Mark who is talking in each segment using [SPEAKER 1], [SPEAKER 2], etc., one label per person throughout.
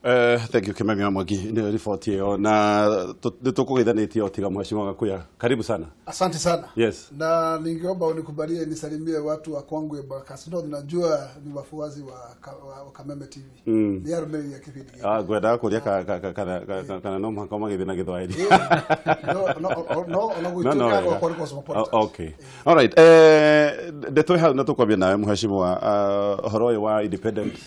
[SPEAKER 1] Thank you Kimani wa Mwangi nĩ riboti ĩyo na nĩ tũkũgeithanĩtie o tiga mheshimiwa Gakuya, karibu sana.
[SPEAKER 2] Asante sana.
[SPEAKER 1] Yes.
[SPEAKER 2] Na ningeomba unikubalie nisalimie watu wa kwangu Embakasi North, najua ni wafuasi wa Kameme TV. Ni arumĩrĩri a kĩbindi gĩkĩ.
[SPEAKER 1] Ah, ngwendaga kũria kana no mũhaka magĩthiĩ na Gĩthwaĩri.
[SPEAKER 2] No, ona gũtuĩka gwakwa nĩ cosmopolitan.
[SPEAKER 1] Oh, okay. All right. Ndeto ĩ hau na tũkwambia nawe mheshimiwa, ũhoro ũyũ wa independence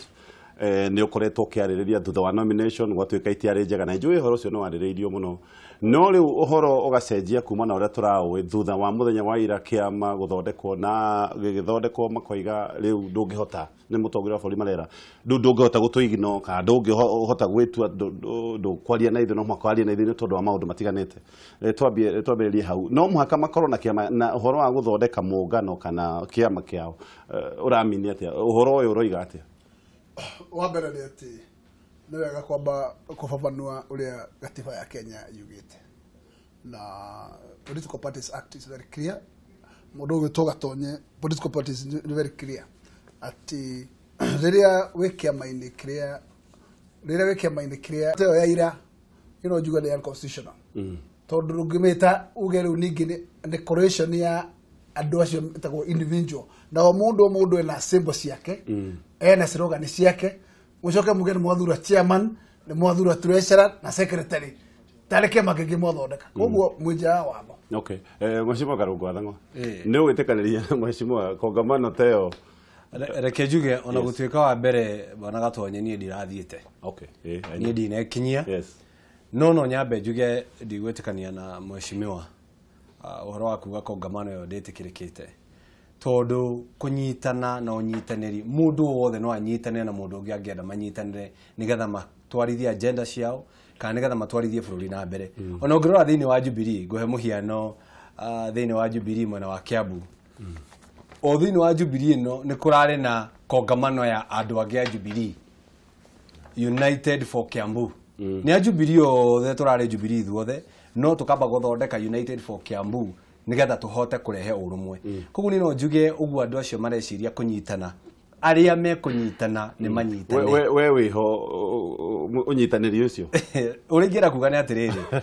[SPEAKER 1] nĩ ũkoretwo ũkĩarĩrĩria thutha wa nomination gwatuĩka itiarĩ njega na njũĩ ũhoro ũcio nĩ warĩrĩirio mũno, no rĩu ũhoro ũgacenjia kuma na ũrĩa tũraũĩ thutha wa mũthenya wa ira kĩama gũthondekwo na gĩgĩthondekwo makoiga rĩu ndũngĩhota, nĩ mũtongoria wa bũrũri marera rĩu ndũngĩhota gũtũigno kana ndũngĩhota gwĩtua ndũkwaria na ithuĩ, no mũhaka warie na ithuĩ nĩ tondũ wa maũndũ matiganĩte. Twambĩrĩrie hau, no mũhaka makorwo na kĩama na ũhoro wa gũthondeka mũngano kana kĩama kĩao, ũramini atĩa ũhoro ũyũ ũroiga atĩa?
[SPEAKER 2] Wa mbere nĩ atĩ nĩ wega kwamba kũbabanua ũrĩa gatiba ya Kenya yugĩte, na Political Parties Act is very clear. Mũndũ ũgwĩtwo Gatonye, political parties nĩ very clear atĩ rĩrĩa wĩ kĩama-inĩ kĩrĩa, rĩrĩa wĩ kĩama-inĩ kĩrĩa ĩyo ya ira ĩno njuga nĩ unconstitutional, tondũ ndũngĩmĩta uge rĩu ningĩ nĩ correlation ya andũ acio metagwo individual, na o mũndũ o mũndũ ena symbol ciake, ena slogan ciake, mũcoke muge nĩ mwathura chairman, nĩ mwathura treasurer na secretary, tarĩ kĩama kĩngĩ mwathondeka, koguo mwĩ nja ya watho.
[SPEAKER 1] Okay. Mheshimiwa Karungo Athang'wa, nĩ ũgwĩtĩkanĩria mheshimiwa kongamano ta ĩyo?
[SPEAKER 3] Reke njuge ona gũtuĩka wa mbere bwana Gatonye niĩ ndirathiĩte.
[SPEAKER 1] Okay.
[SPEAKER 3] Niĩ ndinekinyia.
[SPEAKER 1] Yes.
[SPEAKER 3] No nyambe njuge ndigwĩtĩkania na mheshimiwa ũhoro wa kuga kongamano ĩyo ndĩtĩkĩrĩkĩte, tondũ kũnyitana na ũnyitanĩri mũndũ wothe no anyitanĩre na mũndũ ũngĩ angĩenda manyitanĩre nĩgetha matwarithie agenda ciao kana nĩgetha matwarithie bũrũri na mbere. Ona ũngĩrora thĩinĩ wa Jubilee, ngũhe mũhiano, thĩinĩ wa Jubilee mwena wa Kiambu, o thĩinĩ wa Jubilee ĩno nĩ kũrarĩ na kongamano ya andũ angĩ a Jubilee, United for Kiambu. Nĩ a Jubilee othe tũrarĩ Jubilee ithuothe, no tũkamba gũthondeka United for Kiambu nĩgetha tũhote kũrehe ũrũmwe. Koguo niĩ no njuge ũguo andũ acio mareciria kũnyitana, arĩa mekũnyitana nĩ manyitane.
[SPEAKER 1] We wĩho ũnyitanĩri ũcio?
[SPEAKER 3] Ũrĩa ingĩenda kuga nĩ atĩrĩrĩ,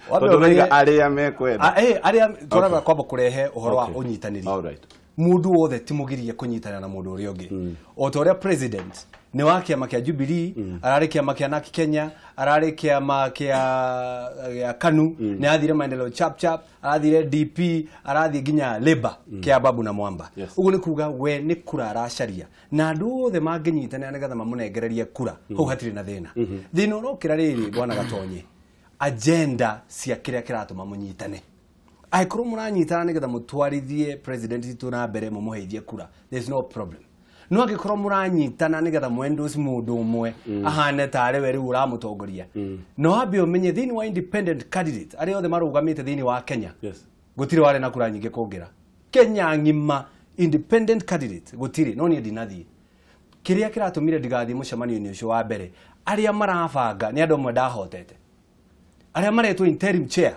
[SPEAKER 1] tondũ ũraiga arĩa mekwenda.
[SPEAKER 3] Arĩa tũramba kwamba kũrehe ũhoro wa ũnyitanĩri.
[SPEAKER 1] All right.
[SPEAKER 3] Mũndũ wothe ti mũgirie kũnyitana na mũndũ ũrĩa ũngĩ. O ta ũrĩa president nĩ wa kĩama kĩa Jubilee, ararĩ kĩama kĩa NARC Kenya, ararĩ kĩama kĩa KANU, nĩ athire Maendeleo Chap Chap, arathire DP, arathiĩ nginya Labour kĩa Babu na Mwamba. Ũguo nĩ kuga we nĩ kura aracaria, na andũ othe mangĩnyitanĩra nĩgetha mamũnengererie kura, hau hatirĩ na thĩna. Thĩna ũrokĩra rĩrĩ bwana Gatonye, agenda cia kĩrĩa kĩratũma mũnyitane. Angĩkorwo mũranyitana nĩgetha mũtwarithie president witũ na mbere mũmũheithie kura, there is no problem. No angĩkorwo mũranyitana nĩgetha mwendorse mũndũ ũmwe ahane tarĩ we rĩu ũramũtongoria, no wambe ũmenye thĩinĩ wa independent candidate arĩa othe marũgamĩte thĩinĩ wa Kenya, gũtirĩ warĩ na kura nyingĩ kũngĩra Kenya ng'ima independent candidate gũtirĩ. No niĩ ndinathiĩ. Kĩrĩa kĩratũmire ndigathiĩ mũcemanio-inĩ ũcio wa mbere, arĩa marabanga nĩ andũ amwe ndahotete, arĩa maretwo interim chair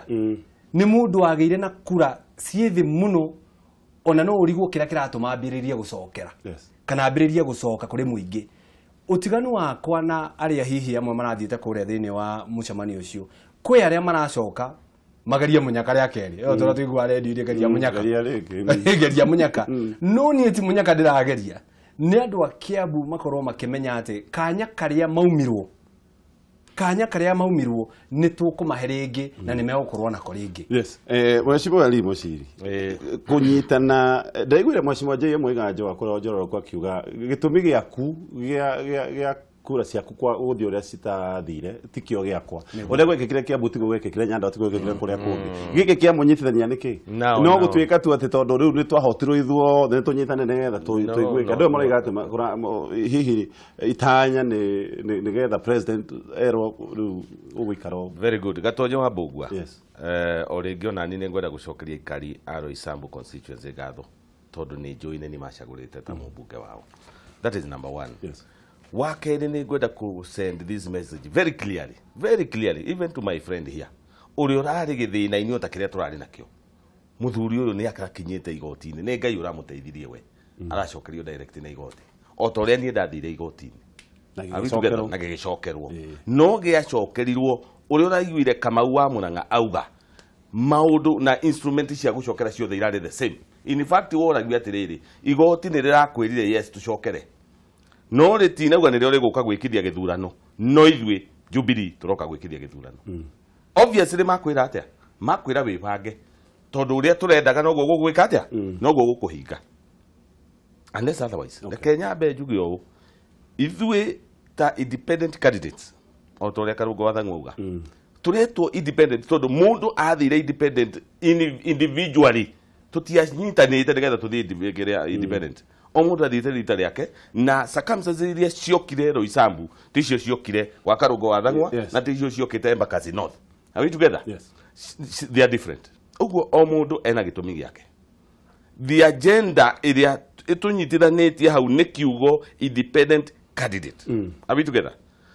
[SPEAKER 3] nĩ mũndũ wagĩire na kura ciĩ thĩ mũno, ona no ũrigwo kĩrĩa kĩratũma ambĩrĩrie gũcokera kana ambĩrĩrie gũcoka kũrĩ mũingĩ. Ũtiganu wakwa na arĩa hihi amwe marathiĩte kũrĩa thĩinĩ wa mũcemanio ũcio, kwĩ arĩa maracoka magerie mũnyaka rĩa kerĩ, ĩyo tũrĩa tũiguaga redio-inĩ, geria mũnyaka.
[SPEAKER 1] Geria rĩngĩ.
[SPEAKER 3] Geria mũnyaka. No niĩ ti mũnyaka ndĩrageria, nĩ andũ a Kiambu makorwo makĩmenya atĩ kanya karĩa maumirwo, kanya karĩa maumirwo nĩ tũkũmahe rĩngĩ na nĩ megũkorwo nako rĩngĩ.
[SPEAKER 1] Yes. Mheshimiwa Ali Muchiri, kũnyitana, ndaiguire Mheshimiwa J.M. Waiganjo wa kũrĩa Njoroko akiuga gĩtũmi gĩaku gĩa kura ciaku kwa gũthiĩ ũrĩa citathire tikĩo gĩakwa, ũrĩa gwekĩkire Kiambu tiguo gwekĩkire Nyandarua tiguo gwekĩkire kũrĩa kũngĩ, gĩkĩ kĩa mũnyitithania nĩkĩ? No gũtuĩka tu atĩ tondũ rĩu nĩ twahotirwo ithuothe nĩ tũnyitane nĩgetha tũiguĩke. Andũ marauga atĩ hihi itanya nĩ nĩgetha president erwo rĩu ũgũikara ũguo.
[SPEAKER 4] Very good. Gatonye wa Mbũgua.
[SPEAKER 1] Yes.
[SPEAKER 4] O rĩngĩ ona niĩ nĩngwenda gũcokeria aikari a Roysambu constituency ngatho tondũ nĩ njũĩ nĩ macagũrĩte ta mũmbunge wao. That is number one.
[SPEAKER 1] Yes.
[SPEAKER 4] Wa kerĩ nĩ ngwenda kũ send this message very clearly, very clearly, even to my friend here. Ũrĩa ũrarĩ gĩthĩna-inĩ o ta kĩrĩa tũrarĩ nakĩo. Mũthuri ũyũ nĩ akakinyĩte igoti-inĩ, nĩ Ngai ũramũteithirie we. Aracokerio direct na igoti. O ta ũrĩa niĩ ndathire igoti-inĩ. Na gĩgĩcokerwo no gĩacokerirwo ũrĩa ũraiguire Kamau wa Murang'a auga maũndũ na instrument cia gũcokera ciothe irarĩ the same. In fact woragia atĩrĩrĩ, igoti nĩ rĩrakwĩrire yes tũcokere, no rĩtinauga nĩrĩo rĩgũka gwĩkithia gĩthurano, no ithuĩ Jubilee tũroka gwĩkithia gĩthurano. Obviously makwĩra atĩa? Makwĩra wĩbange tondũ ũrĩa tũrendaga noguo gũgwĩka atĩa, noguo gũkũhinga, unless otherwise. Reke nyambe njuge ũũ, ithuĩ ta independent candidates o ta ũrĩa Karũngo wa Thang'wa auga, tũretwo independent tondũ mũndũ athire independent individually, tũtianyitanĩte nĩgetha tũthiĩ independent. O mũndũ athiĩte rita rĩake na circumstances iria ciokire Roysambu ticio ciokire gwa Karũngo wa Thang'wa na ticio ciokĩte Embakasi North. Are we together?
[SPEAKER 1] Yes.
[SPEAKER 4] They are different. Ũguo o mũndũ ena gĩtũmi gĩake. The agenda ĩrĩa ĩtũnyitithanĩtie hau nĩ kiugo independent candidate. Are we together?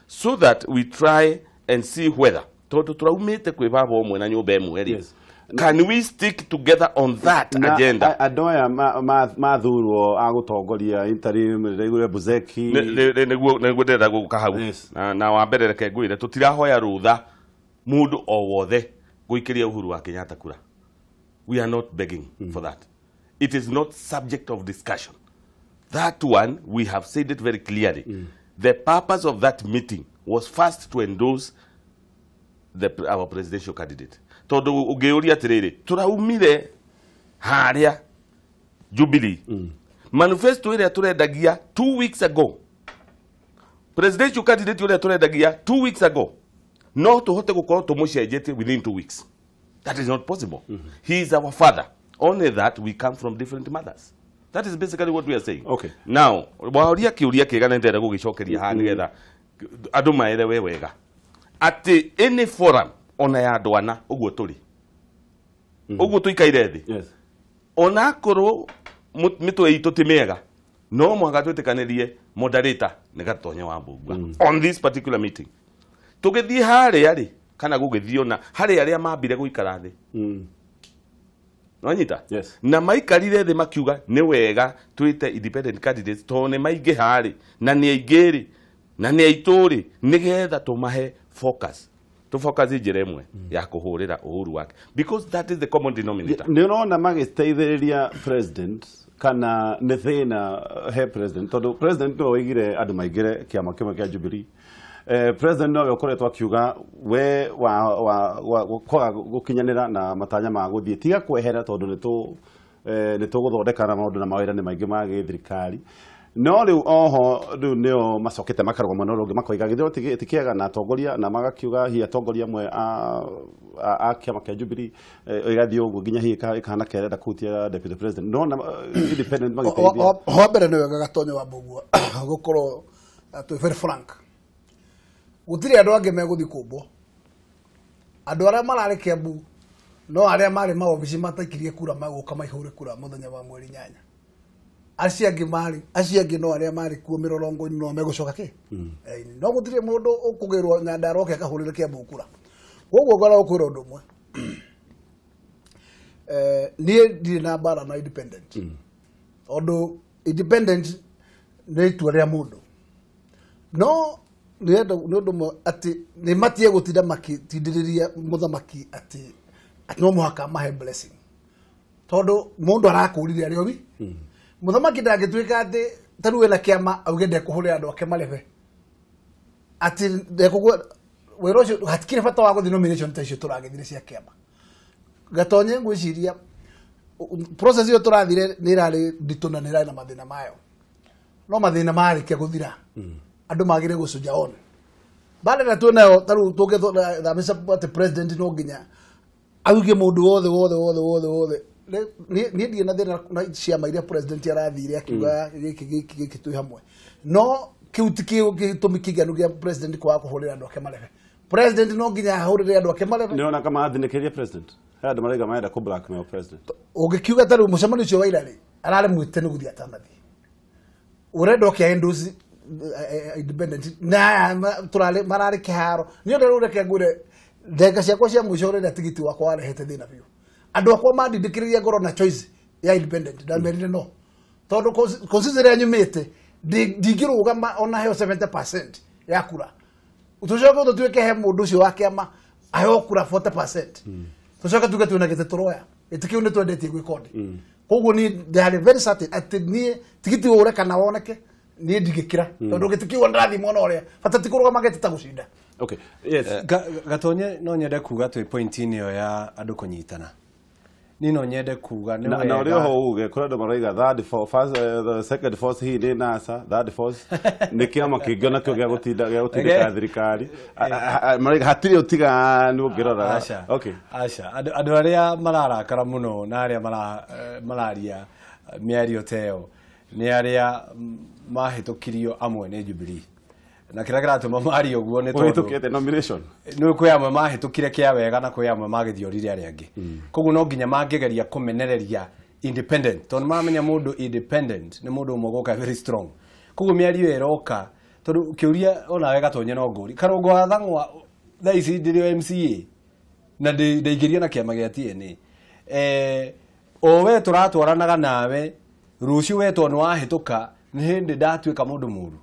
[SPEAKER 4] So that we try and see whether tondũ tũraumĩte kwĩ baba ũmwe na nyũmba ĩmwe rĩ, can we stick together on that agenda?
[SPEAKER 1] Andũ aya mathurwo a gũtongoria interim rĩraigũre Buzeki
[SPEAKER 4] nĩguo ndĩrenda gũka hau. Na wa mbere reke ngwĩre tũtirahoya rũtha mũndũ o wothe gũikĩria Uhuru wa Kenyatta kura. We are not begging for that. It is not subject of discussion. That one, we have said it very clearly. The purpose of that meeting was first to endorse our presidential candidate. Tondũ ũngĩũria atĩrĩrĩ, tũraumire harĩa Jubilee. Manifesto ĩrĩa tũrendagia 2 weeks ago, presidential candidate ũrĩa tũrendagia 2 weeks ago, no tũhote gũkorwo tũmũcenjetie within 2 weeks. That is not possible. He is our father. Only that we come from different mothers. That is basically what we are saying.
[SPEAKER 1] Okay.
[SPEAKER 4] Now, waũria kĩũria kĩega na ndĩrenda gũgĩcokeria haha nĩgetha andũ maelewe wega. Atĩ any forum ona ya andũ ana ũguo tũrĩ, ũguo tũikaire thĩ, ona akorwo mĩtwe itũ ti mĩega, no mũhaka twĩtĩkanĩrie moderator nĩ Gatonye wa Mbũgua on this particular meeting. Tũgĩthiĩ harĩa rĩ, kana gũgĩthiĩ ona harĩ arĩa mambire gũikara thĩ, nwanyita?
[SPEAKER 1] Yes.
[SPEAKER 4] Na maikarire thĩ makiuga nĩ wega twĩte independent candidates tondũ nĩ maingĩha rĩ, na nĩ aingĩ rĩ, na nĩ aitũ rĩ, nĩgetha tũmahe focus. To focus njĩra ĩmwe ya kũhũrĩra Uhuru wake, because that is the common denominator.
[SPEAKER 1] Nĩ ũrona magĩteithĩrĩria president kana nĩ thĩna he president, tondũ president nĩwe waigire andũ maingĩre kĩama kĩmwe kĩa Jubilee. President nowe ũkoretwo akiuga we wa kwaga gũkinyanĩra na matanya ma gũthiĩ tiga kwehera tondũ nĩ tũgũthondeka na maũndũ na mawĩra nĩ maingĩ ma gĩthirikari. No rĩu oho rĩu nĩo macokete makarũgama mwena ũrĩa ũngĩ makoiga gĩthurano ti kĩega na atongoria, na magakiuga hihi atongoria amwe a kĩama kĩa Jubilee ĩgathiĩ ũguo nginya hihi ĩkahana kerenda kũhutia deputy president. No independent magĩteithia.
[SPEAKER 2] Wa mbere nĩ wega Gatonye wa Mbũgua gũkorwo twĩ very frank. Gũtirĩ andũ angĩ megũthiĩ kũmbwo. Andũ arĩa mararĩ Kiambu no arĩa marĩ maobici mataikirie kura magũka maihũre kura mũthenya wa mweri 8. Acio angĩ marĩ, acio angĩ no arĩa marĩ kuo mĩrũrongo-inĩ no megũcoka kĩ? No gũtirĩ mũndũ ũkũgĩrwo Nyandarua oke akahũrĩre Kiambu kura. Koguo ngoragwo kwĩra ũndũ ũmwe. Niĩ ndirĩ na mbara na independent. Tondũ independent nĩ itua rĩa mũndũ. No nĩ ũndũ ũmwe atĩ nĩ matige gũtinda makĩtindĩrĩria mũthamaki atĩ no mũhaka mahe blessing. Tondũ mũndũ arakũrire arĩ obi. Mũthamaki ndangĩtuĩka atĩ ta rĩu ena kĩama auge ndekũhũrĩra andũ ake marebe. Atĩ ndekũgwa wĩra ũcio hatikĩrĩ bata wa gũthiĩ nomination ta icio tũragĩthire cia kĩama. Gatonye ngwĩciria process ĩyo tũrathire nĩ ĩrarĩ nditũ na nĩ ĩrarĩ na mathĩna mayo. No mathĩna marĩkia gũthira, andũ magĩrĩire gũcunja on. Mbara ĩrĩa twĩnayo ta rĩu tũngĩthamĩca atĩ president no nginya auge mũndũ wothe wothe wothe wothe wothe. Niĩ ndirĩ na thĩna na ciama iria president arathire akiuga gĩkĩ gĩkĩ gĩkĩ twĩ hamwe. No kĩu ti gĩtũmi kĩiganu gĩa president kwaga kũhũrĩra andũ ake marebe. President no nginya ahũrĩre andũ ake marebe.
[SPEAKER 1] Nĩ ũrona kama athinĩkĩria president? He andũ marauga marenda kũ blackmail president.
[SPEAKER 2] Ũngĩkiuga ta rĩu mũcemanio ũcio wa ira rĩ, ararĩ mwĩte nĩ gũthiĩ atanathiĩ. Ũrenda ũkĩa endorse independent na tũrarĩ mararĩ kĩharo. Niĩ ũndũ rĩu reke ngwĩre ndagĩka ciakwa cia mũico rĩrĩa tigiti wakwa warehete thĩna biũ. Andũ akwa mandindĩkĩrĩria ngorwo na choice ya independent, ndamerire no. Tondũ constituency ĩrĩa nyumĩte Ndingĩrũgama ona heo 70% ya kura. Tũcoke tũtuĩke he mũndũ ũcio wa kĩama aheo kura 40%. Tũcoke tuge twĩna gĩtĩ tũroya. Gĩtĩ kĩu nĩ twendetie gwĩ kodi. Koguo niĩ ndarĩ very certain atĩ niĩ tigiti ũre kana woneke niĩ ndingĩkĩra. Tondũ gĩtĩ kĩu ndĩrathiĩ mwena ũrĩa bata ti kũrũgama gĩtĩ ta gũcinda.
[SPEAKER 1] Okay. Yes.
[SPEAKER 3] Gatonye no nyende kuga twĩ point-inĩ ĩyo ya andũ kũnyitana. Niĩ no nyende kuga nĩ
[SPEAKER 1] Na
[SPEAKER 3] wega.
[SPEAKER 1] ũrĩa oho uge kũrĩ andũ maroiga third force, first, the second force hihi nĩ NASA, third force nĩ kĩama kĩngĩ onakĩo gĩa gũtinda gĩa gũtindĩka thirikari. Maroiga hatirĩ ũtiganu ũngĩrora.
[SPEAKER 3] Aca.
[SPEAKER 1] Okay.
[SPEAKER 3] Aca. Andũ arĩa mararakara mũno na arĩa mararia mĩario ta ĩyo nĩ arĩa mahĩtũkirio amwe nĩ Jubilee. Na kĩrĩa kĩratũma marie ũguo nĩ tondũ
[SPEAKER 1] Ũhĩtũkĩte nomination.
[SPEAKER 3] nĩ kwĩ amwe mahĩtũkire kĩa wega na kwĩ amwe magĩthiorire arĩa angĩ. Koguo no nginya mangĩgeria kũmenereria independent tondũ mamenya mũndũ independent nĩ mũndũ ũmwe gũka very strong. Koguo mĩario ĩroka tondũ kĩũria onawe Gatonye no ngũri Karũngo wa Thang'wa thaa ici ndĩrĩ o MCA na ndaingĩrio na kĩama gĩa TNA. O we tũratwaranaga nawe rũciũ wetwo nĩ wahĩtũka nĩ hĩndĩ ndatuĩka mũndũ mũru.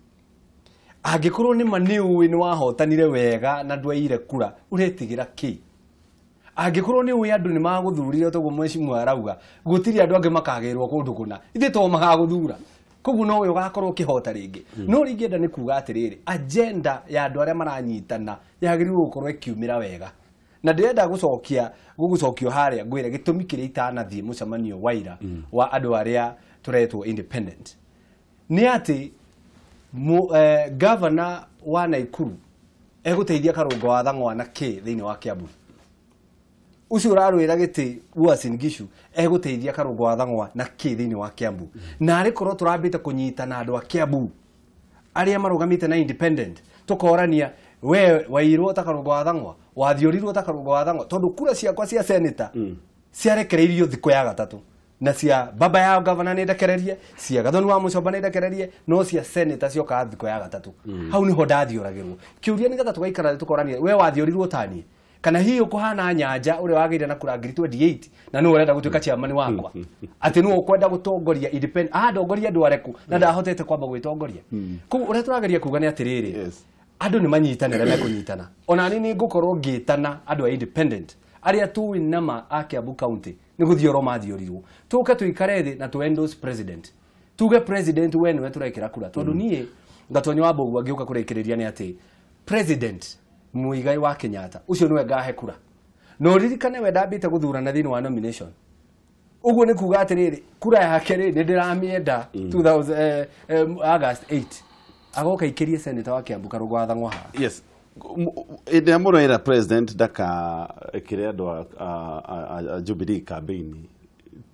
[SPEAKER 3] Angĩkorwo nĩ ma nĩ ũĩ nĩ wahotanire wega na ndwaire kura ũretigĩra kĩ? Angĩkorwo nĩ ũĩ andũ nĩ magũthurire toguo mheshimiwa arauga gũtirĩ andũ angĩ makagĩrwo kũndũ kũna ithuĩ to magagũthura koguo no we ũgakorwo ũkĩhota rĩngĩ. No rĩngĩenda nĩ kuga atĩrĩrĩ agenda ya andũ arĩa maranyitana yagĩrĩirwo gũkorwo ĩkiumĩra wega. Na ndĩrenda gũcokia gũgũcokio harĩa ngwĩre gĩtũmi kĩrĩa itanathiĩ mũcemanio wa ira wa andũ arĩa tũretwo independent nĩ atĩ governor wa Naikuru egũteithia Karũngo wa Thang'wa na kĩ thĩinĩ wa Kiambu. Ũcio ũrarũĩra gĩtĩ Uasin Gishu egũteithia Karũngo wa Thang'wa na kĩ thĩinĩ wa Kiambu. Na arĩ korwo tũrambĩte kũnyitana andũ a Kiambu arĩa marũgamĩte na independent tũkorania we wairwo ta Karũngo wa Thang'wa wathiũrirwo ta Karũngo wa Thang'wa tondũ kura ciakwa cia senator ciarekereirio thikũ ya gatatũ na cia baba yao gavana nĩ ndekererie cia Gathoni wa Mũcomba nĩ ndekererie no cia senator ciokaga thikũ ya gatatũ. Hau niho ndathiũragĩrwo kĩũria nĩ getha tũgaikara tũkorania we wathiũrirwo taniĩ kana hihi ũkũhana Nyanja ũrĩa wagĩire na kura 28 na nĩwe ũrenda gũtuĩka chairman wakwa atĩ nĩwe ũkwenda gũtongoria independent ndongoria andũ arĩkũ na ndahotete kwamba gwĩtongoria. Koguo ũrĩa tũrageria kuga nĩ atĩrĩrĩ andũ nĩ manyitanĩre mekũnyitana ona niĩ nĩ ngũkorwo ngĩtana andũ a independent arĩa tũĩ nama a Kiambu County nĩ gũthiorwo mathiũrirwo tũke tũikare thĩ na tũ endorse president tuge president we nĩwe tũrekĩra kura tondũ niĩ Gatonye wa Mbũgua ngĩũka kũrĩkĩrĩria nĩ atĩ president Muigai wa Kenyatta ũcio nĩwe ngahe kura na ũririkane we ndambĩte gũthurana thĩinĩ wa nomination ũguo nĩ kuga atĩrĩrĩ kura yake rĩ nĩ ndĩramĩenda 2000 August 8 agoka ikĩrie senator wa Kiambu Karũngo wa Thang'wa haha.
[SPEAKER 1] Yes. Hĩndĩ ĩrĩa mũroera president ndakekĩre andũ a Jubilee campaign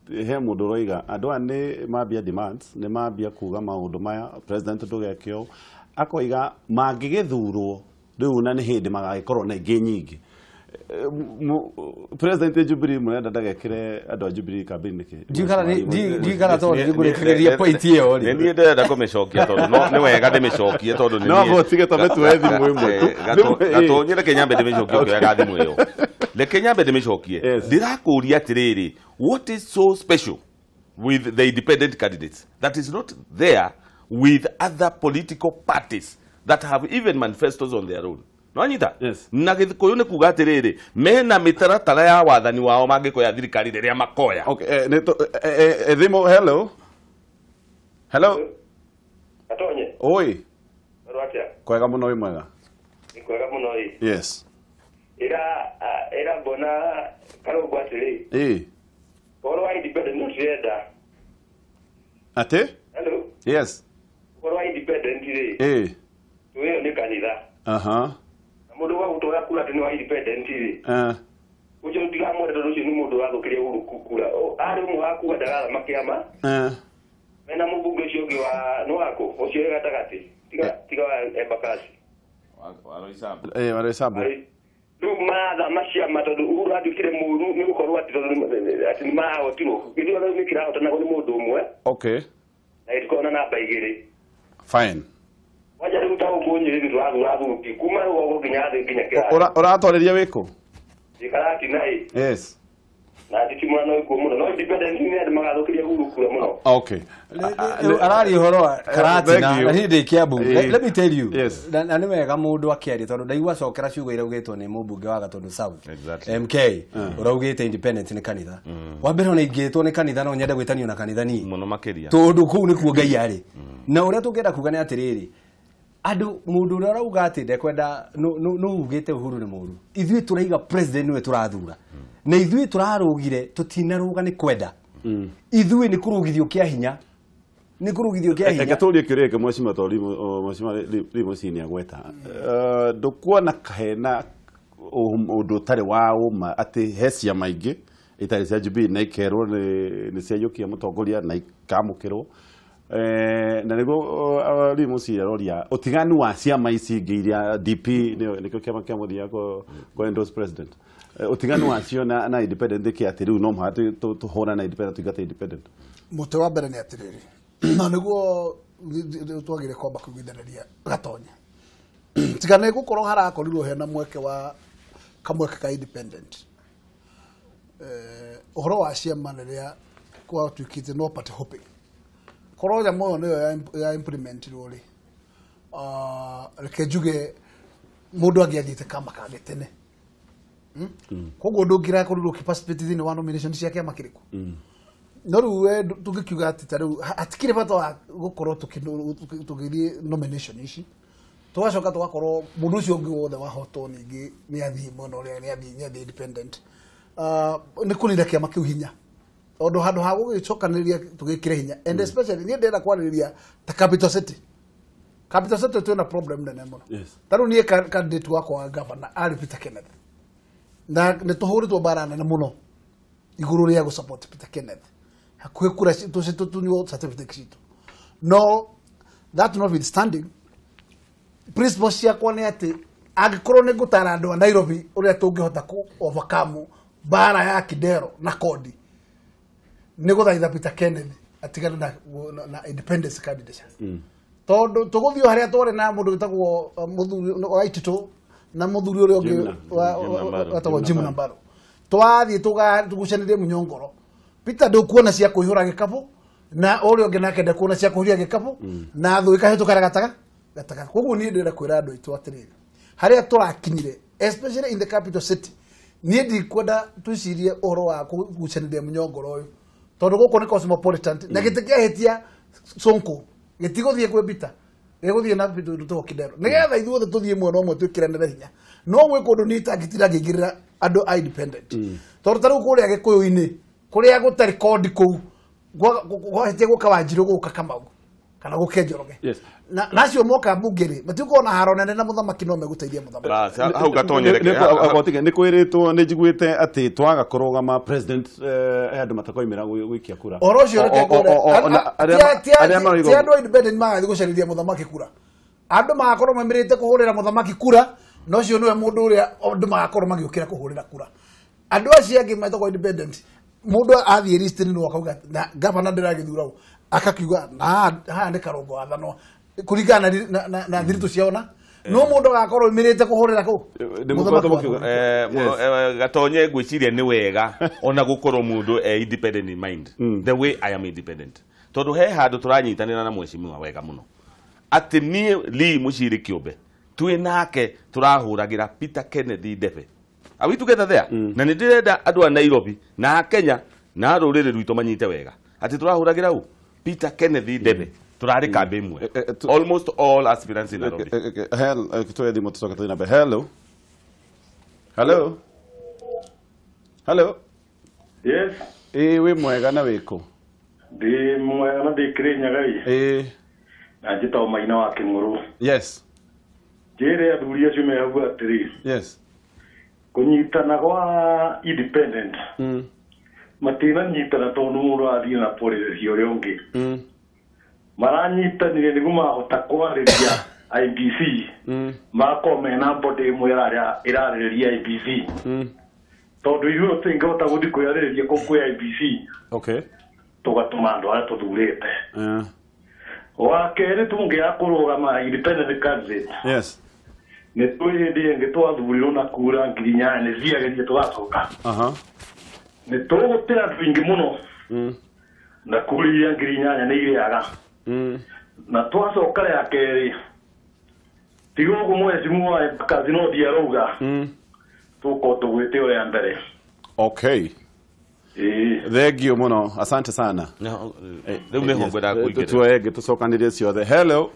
[SPEAKER 1] he mũndũ ũroiga andũ aya nĩ mambia demands nĩ mambia kuga maũndũ maya president ndũgeke ũũ akoiga mangĩgĩthurwo rĩu na nĩ hĩndĩ magagĩkorwo na ingĩ nyingĩ. President wa Jubilee mũrenda ndagekĩre andũ a Jubilee campaign nĩkĩ?
[SPEAKER 3] Ndiũĩ tondũ nĩ ngũrĩkĩrĩria point ĩyo rĩ.
[SPEAKER 4] Nĩ niĩ ndĩrenda kũmĩcokia tondũ nĩ wega ndĩmĩcokie tondũ nĩ
[SPEAKER 1] No gũtige ta mĩtuoe thimũ ĩmwe tu.
[SPEAKER 4] Gatonye reke nyambe ndĩmĩcokie ũkĩoyaga thimũ ĩyo. Reke nyambe ndĩmĩcokie. Ndĩrakũria atĩrĩrĩ what is so special with the independent candidates that is not there with other political parties that have even manifestos on their own? Nwanyita?
[SPEAKER 1] Yes.
[SPEAKER 4] Na gĩkũyũ nĩ kuga atĩrĩrĩ mena mĩtaratara ya wathani wao mangĩkoya thirikari rĩrĩa makoya.
[SPEAKER 1] Okay, thimũ hello. Hello.
[SPEAKER 5] Gatonye.
[SPEAKER 1] Oi.
[SPEAKER 5] Rwatia.
[SPEAKER 1] Kwega mũno wĩ mwega.
[SPEAKER 5] Nĩ kwega mũno ĩ.
[SPEAKER 1] Yes.
[SPEAKER 5] Ira mbona Karũngo atĩrĩ.
[SPEAKER 1] Ĩ.
[SPEAKER 5] Ũhoro wa independent no tũrenda.
[SPEAKER 1] Atĩ?
[SPEAKER 5] Hello.
[SPEAKER 1] Yes.
[SPEAKER 5] Ũhoro wa independent rĩ.
[SPEAKER 1] Ĩ.
[SPEAKER 5] Tuĩyo nĩ kanitha.
[SPEAKER 1] Aha.
[SPEAKER 5] Mũndũ wa gũtwara kura atĩ nĩ wa independent rĩ. Ũcio ndiramwenda tondũ ũcio nĩ mũndũ wathũkĩria Uhuru kura. Arĩ ũmwe wa kuga ndagathama kĩama. Mena mũmbunge ũcio ũngĩ wa nĩ wakũ ũcio wĩ gatagatĩ tiga wa Embakasi.
[SPEAKER 1] Wa Roysambu.
[SPEAKER 5] Rĩu marathama ciama tondũ Uhuru atuĩkire mũũru nĩ gũkorwo atĩ tondũ atĩ nĩ marahotirwo. Gĩthurano nĩ kĩrahotanagwo nĩ mũndũ ũmwe.
[SPEAKER 1] Okay.
[SPEAKER 5] Na gĩtikoragwo na namba igĩrĩ.
[SPEAKER 1] Fine.
[SPEAKER 5] Wanja rĩu ta gũkũ Nyĩrĩ tũrathura athuri kuma rũgongo nginya thĩ nginya kĩrathi.
[SPEAKER 1] Ũratwarĩria wĩkũ?
[SPEAKER 5] Ndĩ Karatina ĩ.
[SPEAKER 1] Yes.
[SPEAKER 5] Na nditimũrana no ikuo mũno, no independent nĩ andũ magathũkĩria Uhuru kura mũno.
[SPEAKER 1] Okay.
[SPEAKER 3] Arari ũhoro wa Karatina na hĩndĩ Kiambu. Let me tell you.
[SPEAKER 1] Yes.
[SPEAKER 3] Na nĩ wega mũndũ akĩaria tondũ ndaigua cokera ciugo iraugĩtwo nĩ mũmbunge wa Gatundu South.
[SPEAKER 4] Exactly.
[SPEAKER 3] MK ũraugĩte independent nĩ kanitha. Wa mbere ona ingĩtwo nĩ kanitha no nyende gwĩtanio na kanitha niĩ.
[SPEAKER 4] Mũno makĩria.
[SPEAKER 3] Tondũ kũu nĩkuo Ngai arĩ. Na ũrĩa tũngĩenda kuga nĩ atĩrĩrĩ, andũ mũndũ ũrĩa ũrauga atĩ ndekwenda no ugĩte Uhuru nĩ mũũru. Ithuĩ tũraiga president nĩwe tũrathura. Na ithuĩ tũrarũgire tũtinarũga nĩ kwenda. Ithuĩ nĩ kũrũgithio kĩa hinya. Nĩ kũrũgithio kĩa hinya.
[SPEAKER 1] Reke tũrie kĩũria gĩkĩ mheshimiwa tondũ mheshimiwa Lee nĩ agweta. Ndũkuona kahena ũndũ ũtarĩ wa ũma atĩ he ciama ingĩ itarĩ cia Jubilee na ikerwo nĩ ciaiyũkia mũtongoria na ikamũkĩrwo. Na nĩguo Lee Mucini aroria ũtiganu wa ciama ici ingĩ iria DP nĩkĩo kĩama kĩa mũthia kũ endorse president, ũtiganu wacio na independent nĩkĩ atĩ rĩu no mũhaka tũhũrane na independent tũingate independent?
[SPEAKER 2] Mũtĩ wa mbere nĩ atĩrĩrĩ, na nĩguo twagĩrĩire kwamba kũiguithanĩria Gatonya, tiga nĩ gũkorwo harakorirwo hena mweke wa kamweke ka independent. Ũhoro wa ciama rĩrĩa gwatuĩkĩte no party hopping, korwo nyamũ ĩyo nĩyo ya implementirwo rĩ, reke njuge mũndũ angĩathiĩte kama kangĩ tene. Koguo ndũngĩrakorirwo ũkĩ-participate thĩinĩ wa nomination cia kĩama kĩrĩkũ. No rĩu we tũngĩkiuga atĩ ta rĩu hatikĩrĩ bata wa gũkorwo tũgĩthiĩ nomination ici, tũgacoka tũgakorwo mũndũ ũcio ũngĩ wothe wahotwo ningĩ nĩ athiĩ mwena ũrĩa nĩ athiĩ independent. Nĩ kũnina kĩama kĩu hinya, tondũ handũ ha gũgĩcokanĩrĩria tũgĩkĩre hinya, and especially niĩ ndĩrenda kwarĩrĩria ta Capital City. Capital City twĩna problem nene mũno. Ta rĩu niĩ candidate wakwa wa governor arĩ Peter Kenneth, na nĩ tũhũrĩtwo mbara nene mũno igũrũ rĩa gũ support Peter Kenneth, hakuhĩ kura tũtunywo certificate citũ. No that notwithstanding, principles ciakwa nĩ atĩ angĩkorwo nĩ ngũtara andũ a Nairobi ũrĩa tũngĩhota kũ overcome mbara ya Kidero na kodi, nĩ gũthaitha Peter Kenneth atigane na independence candidature. Tondũ tũgũthiĩ harĩa twarĩ na mũndũ wĩtagwo mũthuri wa Itito na mũthuri ũrĩa ũngĩ wetagwo Jim Nambaro, twathiĩ tũgucanĩrie mũnyongoro. Peter ndũkuona cia kũihũra gĩkabũ, na ũrĩa ũngĩ nake ndekuona cia kũihũria gĩkabũ, na thũ ĩkahĩtũkĩra gatagatĩ. Koguo niĩ ndĩrenda kwĩra andũ aitũ atĩrĩrĩ, harĩa tũrakinyire especially in the capital city, niĩ ndikwenda twĩcirie ũhoro wa kũgucanĩria mũnyongoro ũyũ, tondũ gũkũ nĩ cosmopolitan na gĩtĩ kĩahĩtia Sonko gĩtigũthiĩ kwĩ Peter, gĩgũthiĩ na Ruto Kidero, nĩgetha ithuothe tũthiĩ mwena ũmwe twĩkĩranĩre hinya. No gwĩ kũndũ niĩ itangĩtinda ngĩingĩrĩra andũ a independent, tondũ ta rĩu kũrĩa Gĩkũyũ-inĩ kũrĩa gũtarĩ kodi kũu gwahĩtia gũka Wanjirũ gũka Kamau kana gũke Njoroge, na acio moka mbunge rĩ matigũkorwo na haro nene na mũthamaki no megũteithia mũthamaki.
[SPEAKER 4] Hau Gatonye reke
[SPEAKER 1] nĩ kwĩrĩtwo nĩ njiguĩte atĩ twaga kũrũgama president andũ matakoimĩra gũikia kura.
[SPEAKER 2] Ũhoro ũcio reke ngwĩre, ti andũ a independent magathiĩ gũcarĩria mũthamaki kura, andũ magakorwo maumĩrĩte kũhũrĩra mũthamaki kura, na ũcio nĩwe mũndũ ũrĩa andũ magakorwo magĩũkĩra kũhũrĩra kura. Andũ acio angĩ metagwo independent, mũndũ athiĩ list-inĩ no akauga na gavana ndĩragĩthura ũ, akakiuga na haha nĩ Karũngo wathanwo kũringana na thiritũ ciao, na no mũndũ agakorwo oimĩrĩte kũhũrĩra kũu.
[SPEAKER 4] Gatonye ngwĩciria nĩ wega ona gũkorwo mũndũ e independent in mind, the way I am independent, tondũ he handũ tũranyitanĩra na mheshimiwa wega mũno atĩ niĩ Lee Muciri kĩũmbe twĩ nake tũrahũragĩra Peter Kenneth Ndebe. Are we together there? Na nĩ ndĩrenda andũ a Nairobi na a Kenya na rũrĩrĩ rwitũ manyite wega atĩ tũrahũragĩra ũ Peter Kenneth Ndebe, tũrarĩ kambĩ ĩmwe, almost all aspirants in Nairobi.
[SPEAKER 1] Tuoye thimũ tũcoke tũthiĩ na mbere. Hello. Hello. Hello.
[SPEAKER 6] Yes.
[SPEAKER 1] Ĩĩ wĩ mwega na wĩkũ?
[SPEAKER 6] Ndĩ mwega na ndĩ Kĩrĩnyaga ĩ.
[SPEAKER 1] Ĩĩ.
[SPEAKER 6] Na njĩtagwo Maina wa Kĩng'ũrũ.
[SPEAKER 1] Yes.
[SPEAKER 6] Njĩre athuri acio me hau atĩrĩ.
[SPEAKER 1] Yes.
[SPEAKER 6] Kũnyitana kwa independent matinanyitana tondũ mũndũ athiĩ na policy ũrĩa ũngĩ. Maranyitanire nĩguo mahota kwarĩria IEBC, magakorwo mena body ĩmwe ĩrarĩrĩria IEBC, tondũ ithuĩ tũtingĩhota gũthiĩ kwĩarĩrĩria kũu kwĩ IEBC.
[SPEAKER 1] Okay.
[SPEAKER 6] Tũgatũma andũ arĩa tũthurĩte. Wa kerĩ tũngĩaga kũrũgama independent candidate,
[SPEAKER 1] yes,
[SPEAKER 6] nĩ twĩ hĩndĩ ĩngĩ twathurirwo na kura 8,000 nĩ ciageria tũgacoka. Nĩ tũgũte andũ aingĩ mũno. Na kũrĩa 8,000 nĩ irĩaga. Na twacoka rĩa kerĩ tiga ũguo mheshimiwa wa Embakasi no thiĩ arauga tũkorwo tũgwĩte ũrĩa mbere.
[SPEAKER 1] Okay. Thank you mũno, asante sana.
[SPEAKER 4] Rĩu nĩho ngwendaga kũingĩrĩra.
[SPEAKER 1] Tuoe tũcokanĩrie ciothe. Hello.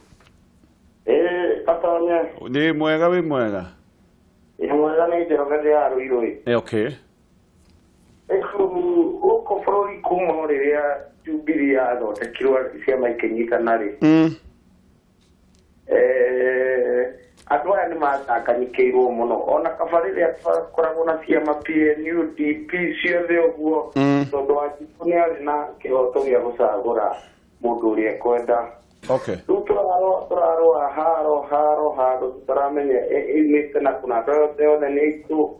[SPEAKER 5] Katonya.
[SPEAKER 1] Nĩ mwega wĩ mwega?
[SPEAKER 5] Nĩ mwega nĩ Njoroge ya Ruiru.
[SPEAKER 1] Okay.
[SPEAKER 5] Gũkũ bũrũri kuma o rĩrĩa Jubilee yathondekirwo ciama ikĩnyitana rĩ, andũ aya nĩ matanganyikĩirwo mũno ona kaba rĩrĩa twakoragwo na ciama PNU, DP ciothe ũguo, tondũ Wanjikũ nĩ arĩ na kĩhoto gĩa gũcagũra mũndũ ũrĩa ekwenda.
[SPEAKER 1] Okay.
[SPEAKER 5] Rĩu tũrarũa haro haro handũ tũtaramenya ĩumĩte na kũna, andũ aya othe nĩ aitũ.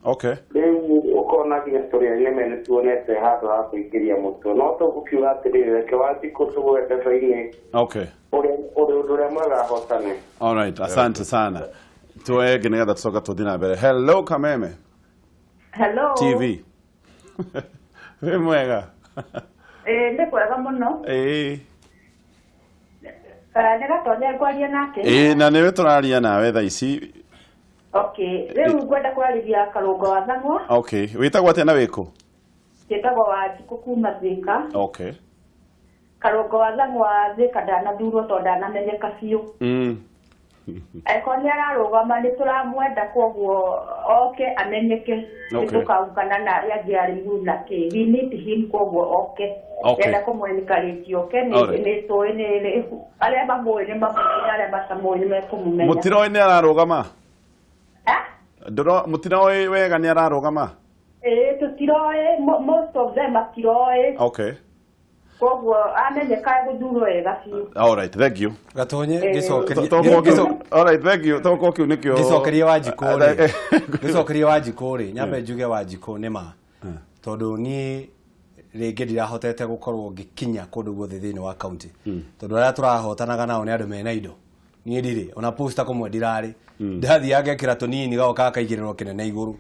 [SPEAKER 1] Okay.
[SPEAKER 5] Rĩu ũkona nginya tũrĩ ene nĩ tuonete handũ ha kũingĩria mũtwe, no tũgũkiuga atĩrĩrĩ, reke Wanjikũ tũgwe ndebe-inĩ.
[SPEAKER 1] Okay.
[SPEAKER 5] Ũrĩa ũrĩa mwega ahotane.
[SPEAKER 1] All right, asante sana. Tuoe nĩgetha tũcoka tũthiĩ na mbere. Hello Kameme.
[SPEAKER 7] Hello.
[SPEAKER 1] TV. Wĩ mwega?
[SPEAKER 7] Nĩ kwega mũno. Nĩ Gatonya ngwaria nake.
[SPEAKER 1] Na nĩwe tũraria nawe thaa ici.
[SPEAKER 7] Okay, rĩu ngwenda kwarĩria Karũngo wa Thang'wa.
[SPEAKER 1] Okay, wĩtagwo atĩa na wĩkũ?
[SPEAKER 7] Njĩtagwo Wanjikũ kuma Thĩka.
[SPEAKER 1] Okay.
[SPEAKER 7] Karũngo wa Thang'wa Thĩka ndanathurwo tondũ ndanamenyeka biũ. Angĩkorwo nĩ ararũgama nĩ tũramwenda, koguo oke amenyeke.
[SPEAKER 1] Okay.
[SPEAKER 7] Nĩtũkaungana na arĩa angĩ arĩu na kĩ. We need him, koguo oke.
[SPEAKER 1] Okay.
[SPEAKER 7] Enda kũmwencourage oke,
[SPEAKER 1] Alright.
[SPEAKER 7] nĩ tũĩ nĩ arĩa mamũĩ nĩ mamũĩ na arĩa matamũĩ nĩ mekũmũmenya.
[SPEAKER 1] Mũtiroĩ nĩ ararũgama? Mũtiroĩ wega nĩ ararũgama?
[SPEAKER 7] Tũtiroĩ, most of them matiroĩ.
[SPEAKER 1] Okay.
[SPEAKER 7] Koguo amenyeka gũthurwo wega biũ.
[SPEAKER 1] All right, thank you.
[SPEAKER 3] Gatonye gĩcokerie.
[SPEAKER 1] All right, thank you. Toko kĩu nĩkĩo.
[SPEAKER 3] Gĩcokerie Wanjikũ rĩ. Gĩcokerie Wanjikũ rĩ, nyambe njuge Wanjikũ nĩ ma. Tondũ niĩ rĩngĩ ndirahotete gũkorwo ngĩkinya kũndũ guothe thĩinĩ wa county. Tondũ arĩa tũrahotanaga nao nĩ andũ mena indo. Niĩ ndirĩ, ona poster kũmwe ndirarĩ. Ndathiaga ngekĩra tũnini gagoka gakaigĩrĩrwo kĩnene igũrũ.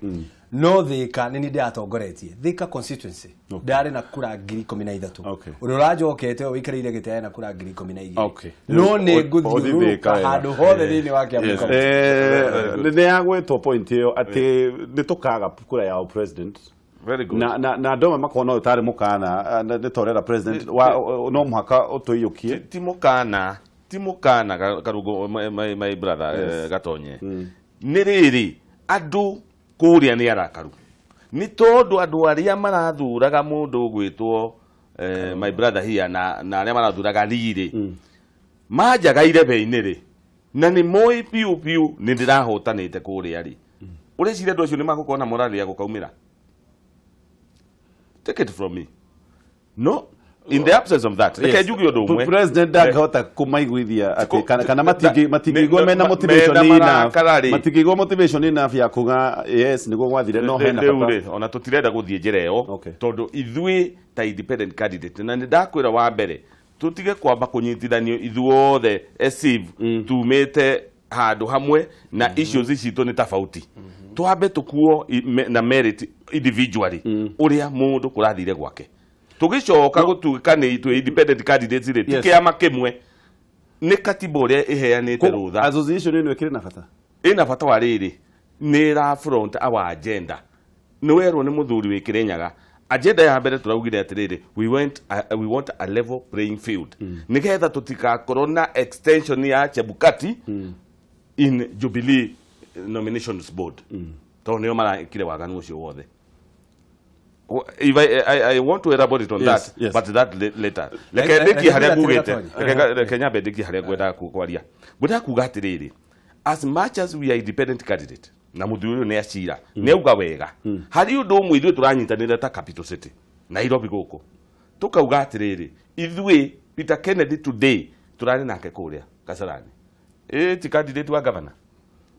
[SPEAKER 3] No Thĩka nĩ niĩ ndĩratongoretie. Thĩka constituency ndarĩ na kura 13,000. Ũrĩa ũranjokete ũyũ wĩikarĩire gĩtĩ arĩ na kura 12,000.
[SPEAKER 1] Okay.
[SPEAKER 3] No nĩ ngũthiũrũrũka handũ hothe thĩinĩ wa Kiambu County.
[SPEAKER 1] Nĩ yagwetwo point ĩyo atĩ nĩ tũkaga kura ya president.
[SPEAKER 4] Very good.
[SPEAKER 1] Na andũ amwe makona ũyũ tarĩ mũkana, nĩ torera president no mũhaka ũtũiyũkie.
[SPEAKER 4] Ti mũkana, ti mũkana Karũngũ my brother Gatonye. Nĩ rĩrĩ andũ kũrĩa nĩ arakaru. Nĩ tondũ andũ arĩa marathuraga mũndũ ũgwĩtwo my brother here na arĩa marathuraga riri manjaga irebe-inĩ rĩ, na nĩ moĩ biũ biũ nĩ ndĩrahotanĩte kũrĩa rĩ. Ũreciria andũ acio nĩ magũkorwo na morale ya gũkaumĩra? Take it from me. No, in the absence of that, reke njuge ũndũ ũmwe.
[SPEAKER 1] President ndangĩhota kũmaiguithia atĩ kana matingĩigua mena motivation enough. Matingĩigua motivation enough ya kuga yes nĩguo gwathire no hena bata.
[SPEAKER 4] Ona tũtirenda gũthiĩ njĩra ĩyo tondũ ithuĩ ta independent candidate na nĩ ndakwĩra wa mbere tũtige kwamba kũnyitithanio ithuothe as if tumĩte handũ hamwe na issues citũ nĩ tofauti. Twambe tũkuo na merit individually ũrĩa mũndũ kũrathire gwake. Tũgĩcoka gũtuĩka nĩ twĩ independent candidates rĩ, ti kĩama kĩmwe, nĩ katiba ũrĩa ĩheanĩte rũtha.
[SPEAKER 1] Association ĩno ĩkĩrĩ na bata?
[SPEAKER 4] Ĩna bata wa rĩrĩ, nĩ ĩra front our agenda. Nĩ werwo nĩ mũthuri wĩ Kĩrĩnyaga. Agenda ya mbere tũraugire atĩrĩrĩ, we want a level playing field. Nĩgetha tũtikakorwo na extension ya Chebukati in Jubilee Nominations Board. Tondũ nĩo marekire waganu ũcio wothe. If I want to elaborate on that,
[SPEAKER 1] yes.
[SPEAKER 4] But that later. Reke ndikie haria ngugite. Reke nyambe ndikie haria ngwendaga kwaria. Ngwendaga kuga atiriri, as much as we are independent candidate, na muthuri uyu ni acira, ni auga wega. Hari undu umwe ithuĩ tũranyitanĩra ta Capital City, Nairobi gũkũ. Tukauga atiriri, ithuĩ Peter Kennedy today tũrarĩ nake kũrĩa Kasarani. Ti candidate wa governor.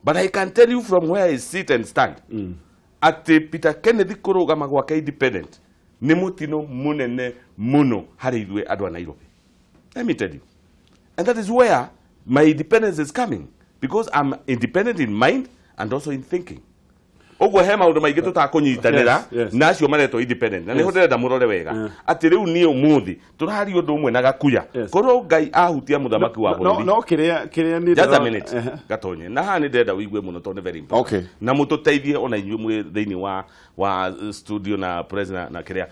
[SPEAKER 4] But I can tell you from where I sit and stand. Atĩ Peter Kennedy kũrũgama gwake independent nĩ mũtino mũnene mũno harĩ ithuĩ andũ a Nairobi. Let me tell you. And that is where my independence is coming, because I'm independent in mind and also in thinking. Ũguo he maũndũ maingĩ tũtakũnyitanĩra na acio maretwo independent. Na nĩho ndĩrenda mũrore wega atĩ rĩu niĩ ũmũthĩ tũraria ũndũ ũmwe na Gakuya. Korwo Ngai ahutia mũthamaki wa bũrũri.
[SPEAKER 1] No kĩrĩa niĩ
[SPEAKER 4] just a minute Gatonye. Na haha nĩ ndĩrenda ũigue mũno tondũ nĩ very important. Na mũtũteithie ona inyuĩ mwĩ thĩinĩ wa studio na president na kĩrĩa.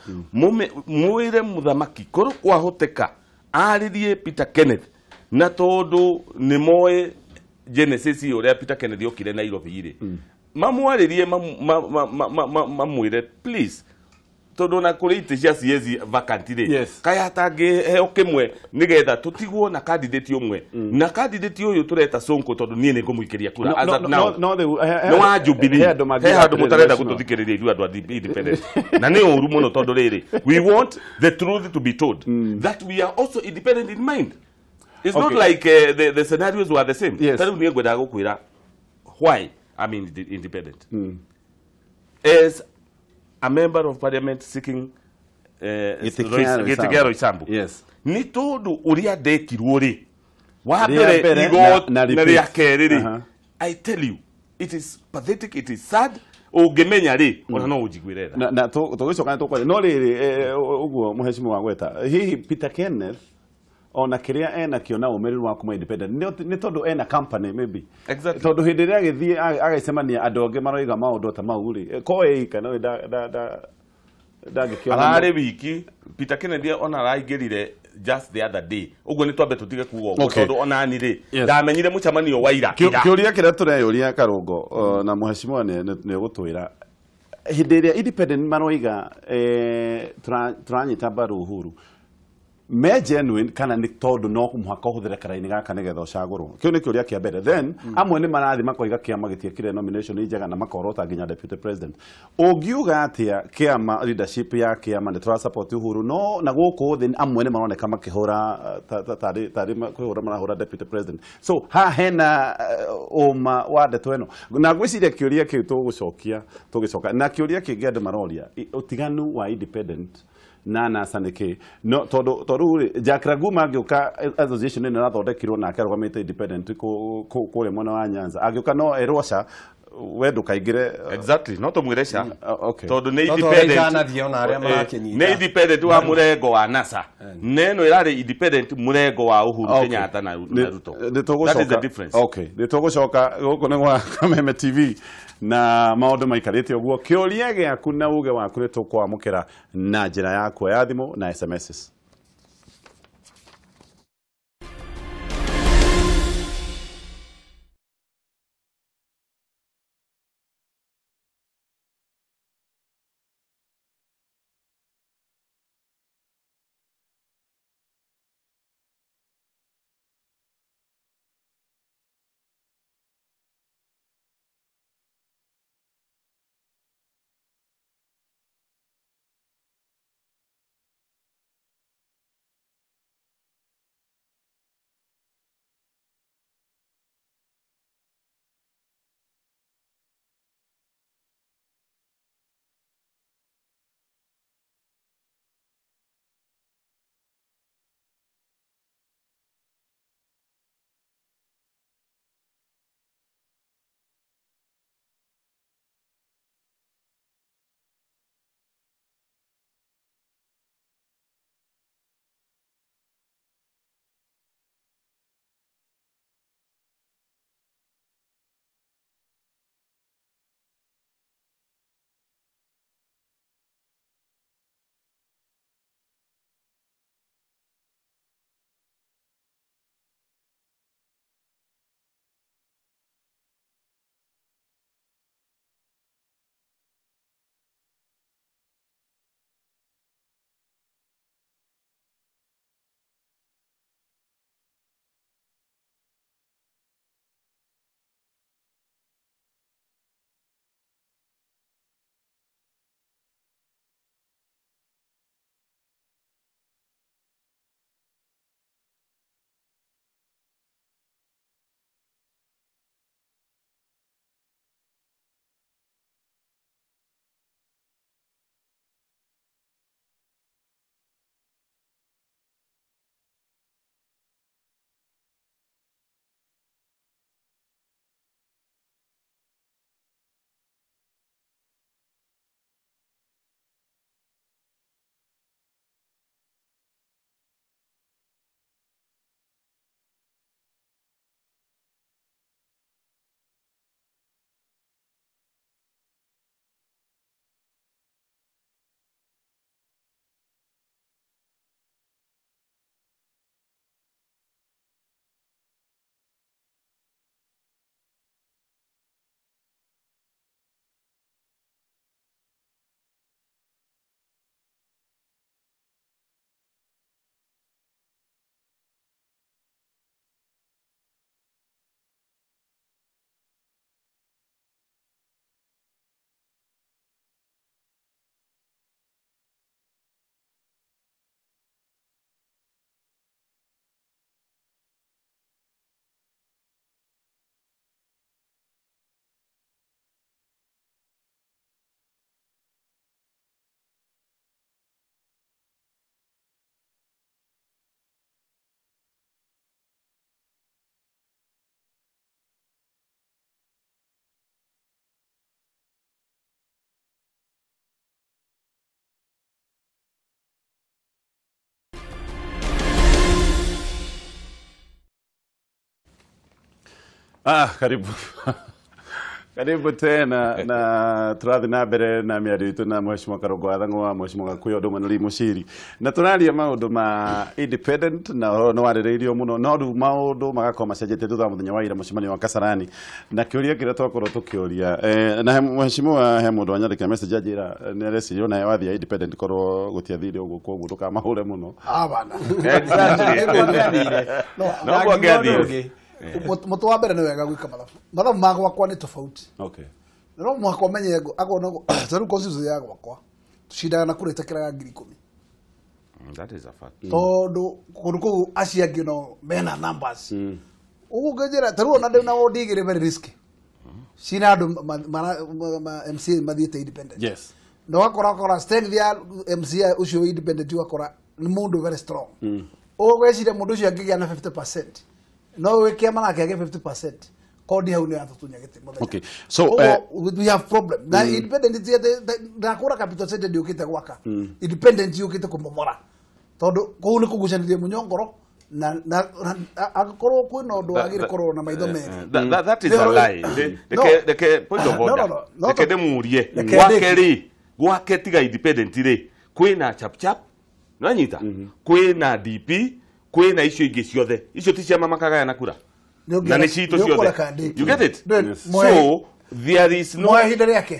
[SPEAKER 4] Mwĩre mũthamaki korwo kwahoteka arĩrie Peter Kenneth na tondũ nĩ moĩ Genesis ũrĩa Peter Kenneth okire Nairobi rĩ. Mamwarĩrie mamwĩre please tondũ na kũrĩ itĩ cia CS vacant rĩ kaya atangĩheo kĩmwe nĩgetha tũtigwo na candidate ũmwe na candidate ũyũ tũreta Sonko tondũ niĩ nĩ ngũmũikĩria kura as of now nĩ wa Jubilee he handũ mũtarenda gũtũthikĩrĩria ithuĩ andũ a independent na nĩ ũru mũno tondũ rĩrĩ we want the truth to be told that we are also independent in mind. It's not like the scenarios were the same. Ta rĩu niĩ ngwendaga gũkwĩra why I'm independent. As a member of parliament seeking Gĩtĩ Roysambu.
[SPEAKER 1] Yes.
[SPEAKER 4] Nĩ tondũ ũrĩa ndekirwo rĩ wa mbere igoti na rĩa kerĩ rĩ I tell you it is pathetic, it is sad. Ũngĩmenya rĩ ona no ũnjiguĩre tha.
[SPEAKER 1] Na tũgĩcoka nĩ tũkwaria no rĩrĩ ũguo mũheshimiwa gweta hihi Peter Kenneth ona kĩrĩa ena kĩo na ũmĩrĩru wa kuma independent nĩ tondũ ena company maybe.
[SPEAKER 4] Exactly.
[SPEAKER 1] Tondũ hĩndĩ ĩrĩa agĩthiĩ agacemania andũ angĩ maroiga maũndũ ta mau rĩ ko ĩika no ndangĩkĩona
[SPEAKER 4] ararĩ wiki Peter Kennedy ona araingĩrire just the other day ũguo nĩ twambe tũtige kuga ũguo tondũ ona ni rĩ ndamenyire mũcemanio wa ira.
[SPEAKER 1] Kĩũria kĩrĩa tũreyũria Karũngo na mũheshimiwa nĩ ũgũtwĩra hĩndĩ ĩrĩa independent maroiga tũranyita mbaru Uhuru me genuine kana nĩ tondũ no mũhaka ũhũthĩre karaini gaka nĩgetha ũcagũrwo kĩu nĩ kĩũria kĩa mbere. Then amwe nĩ marathiĩ makoiga kĩama gĩtiekire nomination njega na makorota nginya deputy president. Ũngiuga atĩa kĩama leadership ya kĩama nĩ tũra support Uhuru no na gũkũ thĩ amwe nĩ maroneka makĩhũra tarĩ kũhũra marahũra deputy president so haha hena ũma wa ndeto ĩno na ngwĩciria kĩũria kĩu tũgũcokia tũgĩcoka na kĩũria kĩngĩ andũ maroria ũtiganu wa independent na NASA nĩ no tondũ rĩ Jack Raguma angĩũka association ĩno ĩrathondekirwo nake arũgamĩte independent kũrĩa mwena wa Nyanza angĩũka no erwo aca we ndũkaingĩre.
[SPEAKER 4] Exactly no tũmwĩre ca tondũ nĩ independent nĩ independent wa mũrengo wa NASA neno ĩrarĩ independent mũrengo wa Uhuru Kenyatta na Ruto. That is the difference.
[SPEAKER 1] Okay nĩ tũgũcoka gũkũ nĩ gwa Kameme TV na maũndũ maikarĩte ũguo kĩũria gĩaku na uge waku nĩ tũkwamũkĩra na njĩra ya kuoya thimũ na SMSs. Karibu. Karibu tena na turathi na mbere na mĩario itũ na Mheshimiwa Karũngũ wa Thang'wa, Mheshimiwa Gakuya ũndũ ũmwe na Lee Muchiri. Na tũraria maũndũ ma independent na ũhoro nĩ warĩrĩirio mũno, no rĩu maũndũ magakorwo macenjetie thutha wa mũthenya wa ira mũcemanio wa Kasarani. Na kĩũria kĩrĩa twakorwo tũkĩũria, na Mheshimiwa he mũndũ wanyandĩkĩra message anjĩra nĩ areciria ona wathiĩ independent korwo gũtiathire ũguo, koguo ndũkamahũre mũno.
[SPEAKER 2] Bana.
[SPEAKER 4] Exactly. No kwangĩathire.
[SPEAKER 2] Mũtũ wa mbere nĩ wega gwĩka mathabu. Mathabu ma gwakwa nĩ tofauti.
[SPEAKER 1] Okay.
[SPEAKER 2] Na no mũhaka ũmenye akona ta rĩu constituency ya gwakwa tũcindaga na kura ĩtakĩraga 10,000.
[SPEAKER 4] That is a fact.
[SPEAKER 2] Tondũ kũndũ kũu acio angĩ no mena numbers. Ũguo ngĩnjĩra ta rĩu ona ndĩ na ward igĩrĩ very risky. Cina andũ MCA mathiĩte independent.
[SPEAKER 1] Yes.
[SPEAKER 2] Na ũgakora strength ya MCA ũcio independent ũgakora nĩ mũndũ very strong. Ũguo gwĩciria mũndũ ũcio angĩgĩa na 50%. No we kĩama nake agĩe 50%. Kodi hau nĩ yatũtunya gĩtĩ mũthenya.
[SPEAKER 1] Okay. So
[SPEAKER 2] we have problem. Na independent ndakũra capital city ndĩũkĩte gwaka. Independent yũkĩte kũmomora. Tondũ kũu nĩ kũgucanĩria mũnyongoro na akorwo kwĩna ũndũ wagĩrĩire korwo na maitho merĩ.
[SPEAKER 4] That is a lie. Reke point of order. Reke ndĩmũrie. Gwake rĩ, gwake tiga independent rĩ, kwĩna chap chap, nĩwanyita? Kwĩna DP, kwĩna icio ingĩ ciothe. Icio ti ciama makagayana kura. Na nĩ citũ ciothe. You get it?
[SPEAKER 1] Yes.
[SPEAKER 4] So there is no
[SPEAKER 2] ihinda rĩake.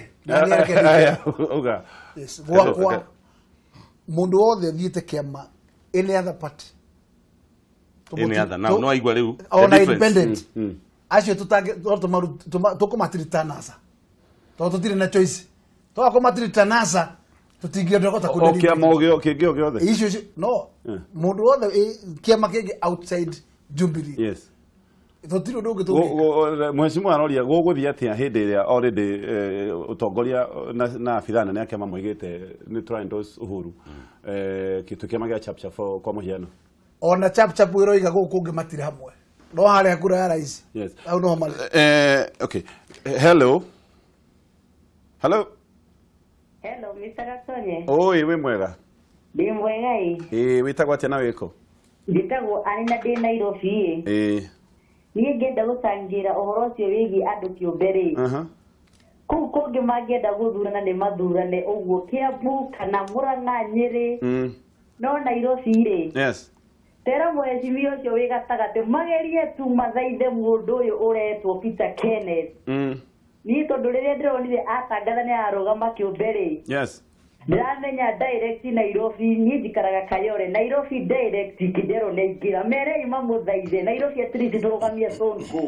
[SPEAKER 1] Uga.
[SPEAKER 2] Yes, gwakwa mũndũ wothe athiĩte kĩama any other party.
[SPEAKER 4] Any other now no aigua rĩu.
[SPEAKER 2] Ona independent. Acio tũtange tũkũmatirita NASA. Tondũ tũtirĩ na choice. Twakũmatirita NASA tũtingĩenda kũhota
[SPEAKER 1] kũrĩa. O kĩama kĩngĩ o gĩothe.
[SPEAKER 2] Icio no mũndũ wothe kĩama kĩngĩ outside Jubilee.
[SPEAKER 1] Yes.
[SPEAKER 2] Tũtirĩ ũndũ ũngĩ tũngĩka.
[SPEAKER 1] Mheshimiwa aroria gũgũthiĩ atĩa hĩndĩ ĩrĩa already ũtongoria na abithaa nene a kĩama moigĩte nĩ tũra endorse Uhuru. Kĩtũ kĩama gĩa Chap Chap kwa mũhiano.
[SPEAKER 2] Ona Chap Chap ĩroiga gũkũ kũngĩ matirĩ hamwe. No harĩa kura ya rais.
[SPEAKER 1] Yes.
[SPEAKER 2] Hau no marĩ.
[SPEAKER 1] Okay. Hello. Hello.
[SPEAKER 8] Hello, Mr. Gatonye.
[SPEAKER 1] Oi, wĩ mwega?
[SPEAKER 8] Ndĩ mwega ĩ.
[SPEAKER 1] Ĩ, wĩtagwo atĩa na wĩkũ?
[SPEAKER 8] Njĩtagwo Anĩ na ndĩ Nairobi ĩ.
[SPEAKER 1] Ĩ.
[SPEAKER 8] Niĩ ngĩenda gũcangĩra ũhoro ũcio wĩgiĩ andũ kĩũmbe rĩ. Kũu kũngĩ mangĩenda gũthurana nĩ mathurane ũguo Kiambu kana Murang'a, Nyĩrĩ. No Nairobi rĩ.
[SPEAKER 1] Yes.
[SPEAKER 8] Tera mheshimiwa ũcio wĩ gatagatĩ magerie tu mathaithe mũndũ ũyũ ũretwo Peter Kenneth. Niĩ tondũ rĩrĩa ndĩronire atangatha nĩ ararũgama kĩũmbe rĩ.
[SPEAKER 1] Yes.
[SPEAKER 8] Ndĩramenya direct Nairobi, niĩ njikaraga Kayole, Nairobi direct Kidero nĩ aingĩra. Merei mamũthaithe Nairobi at least tũrũgamie Sonko.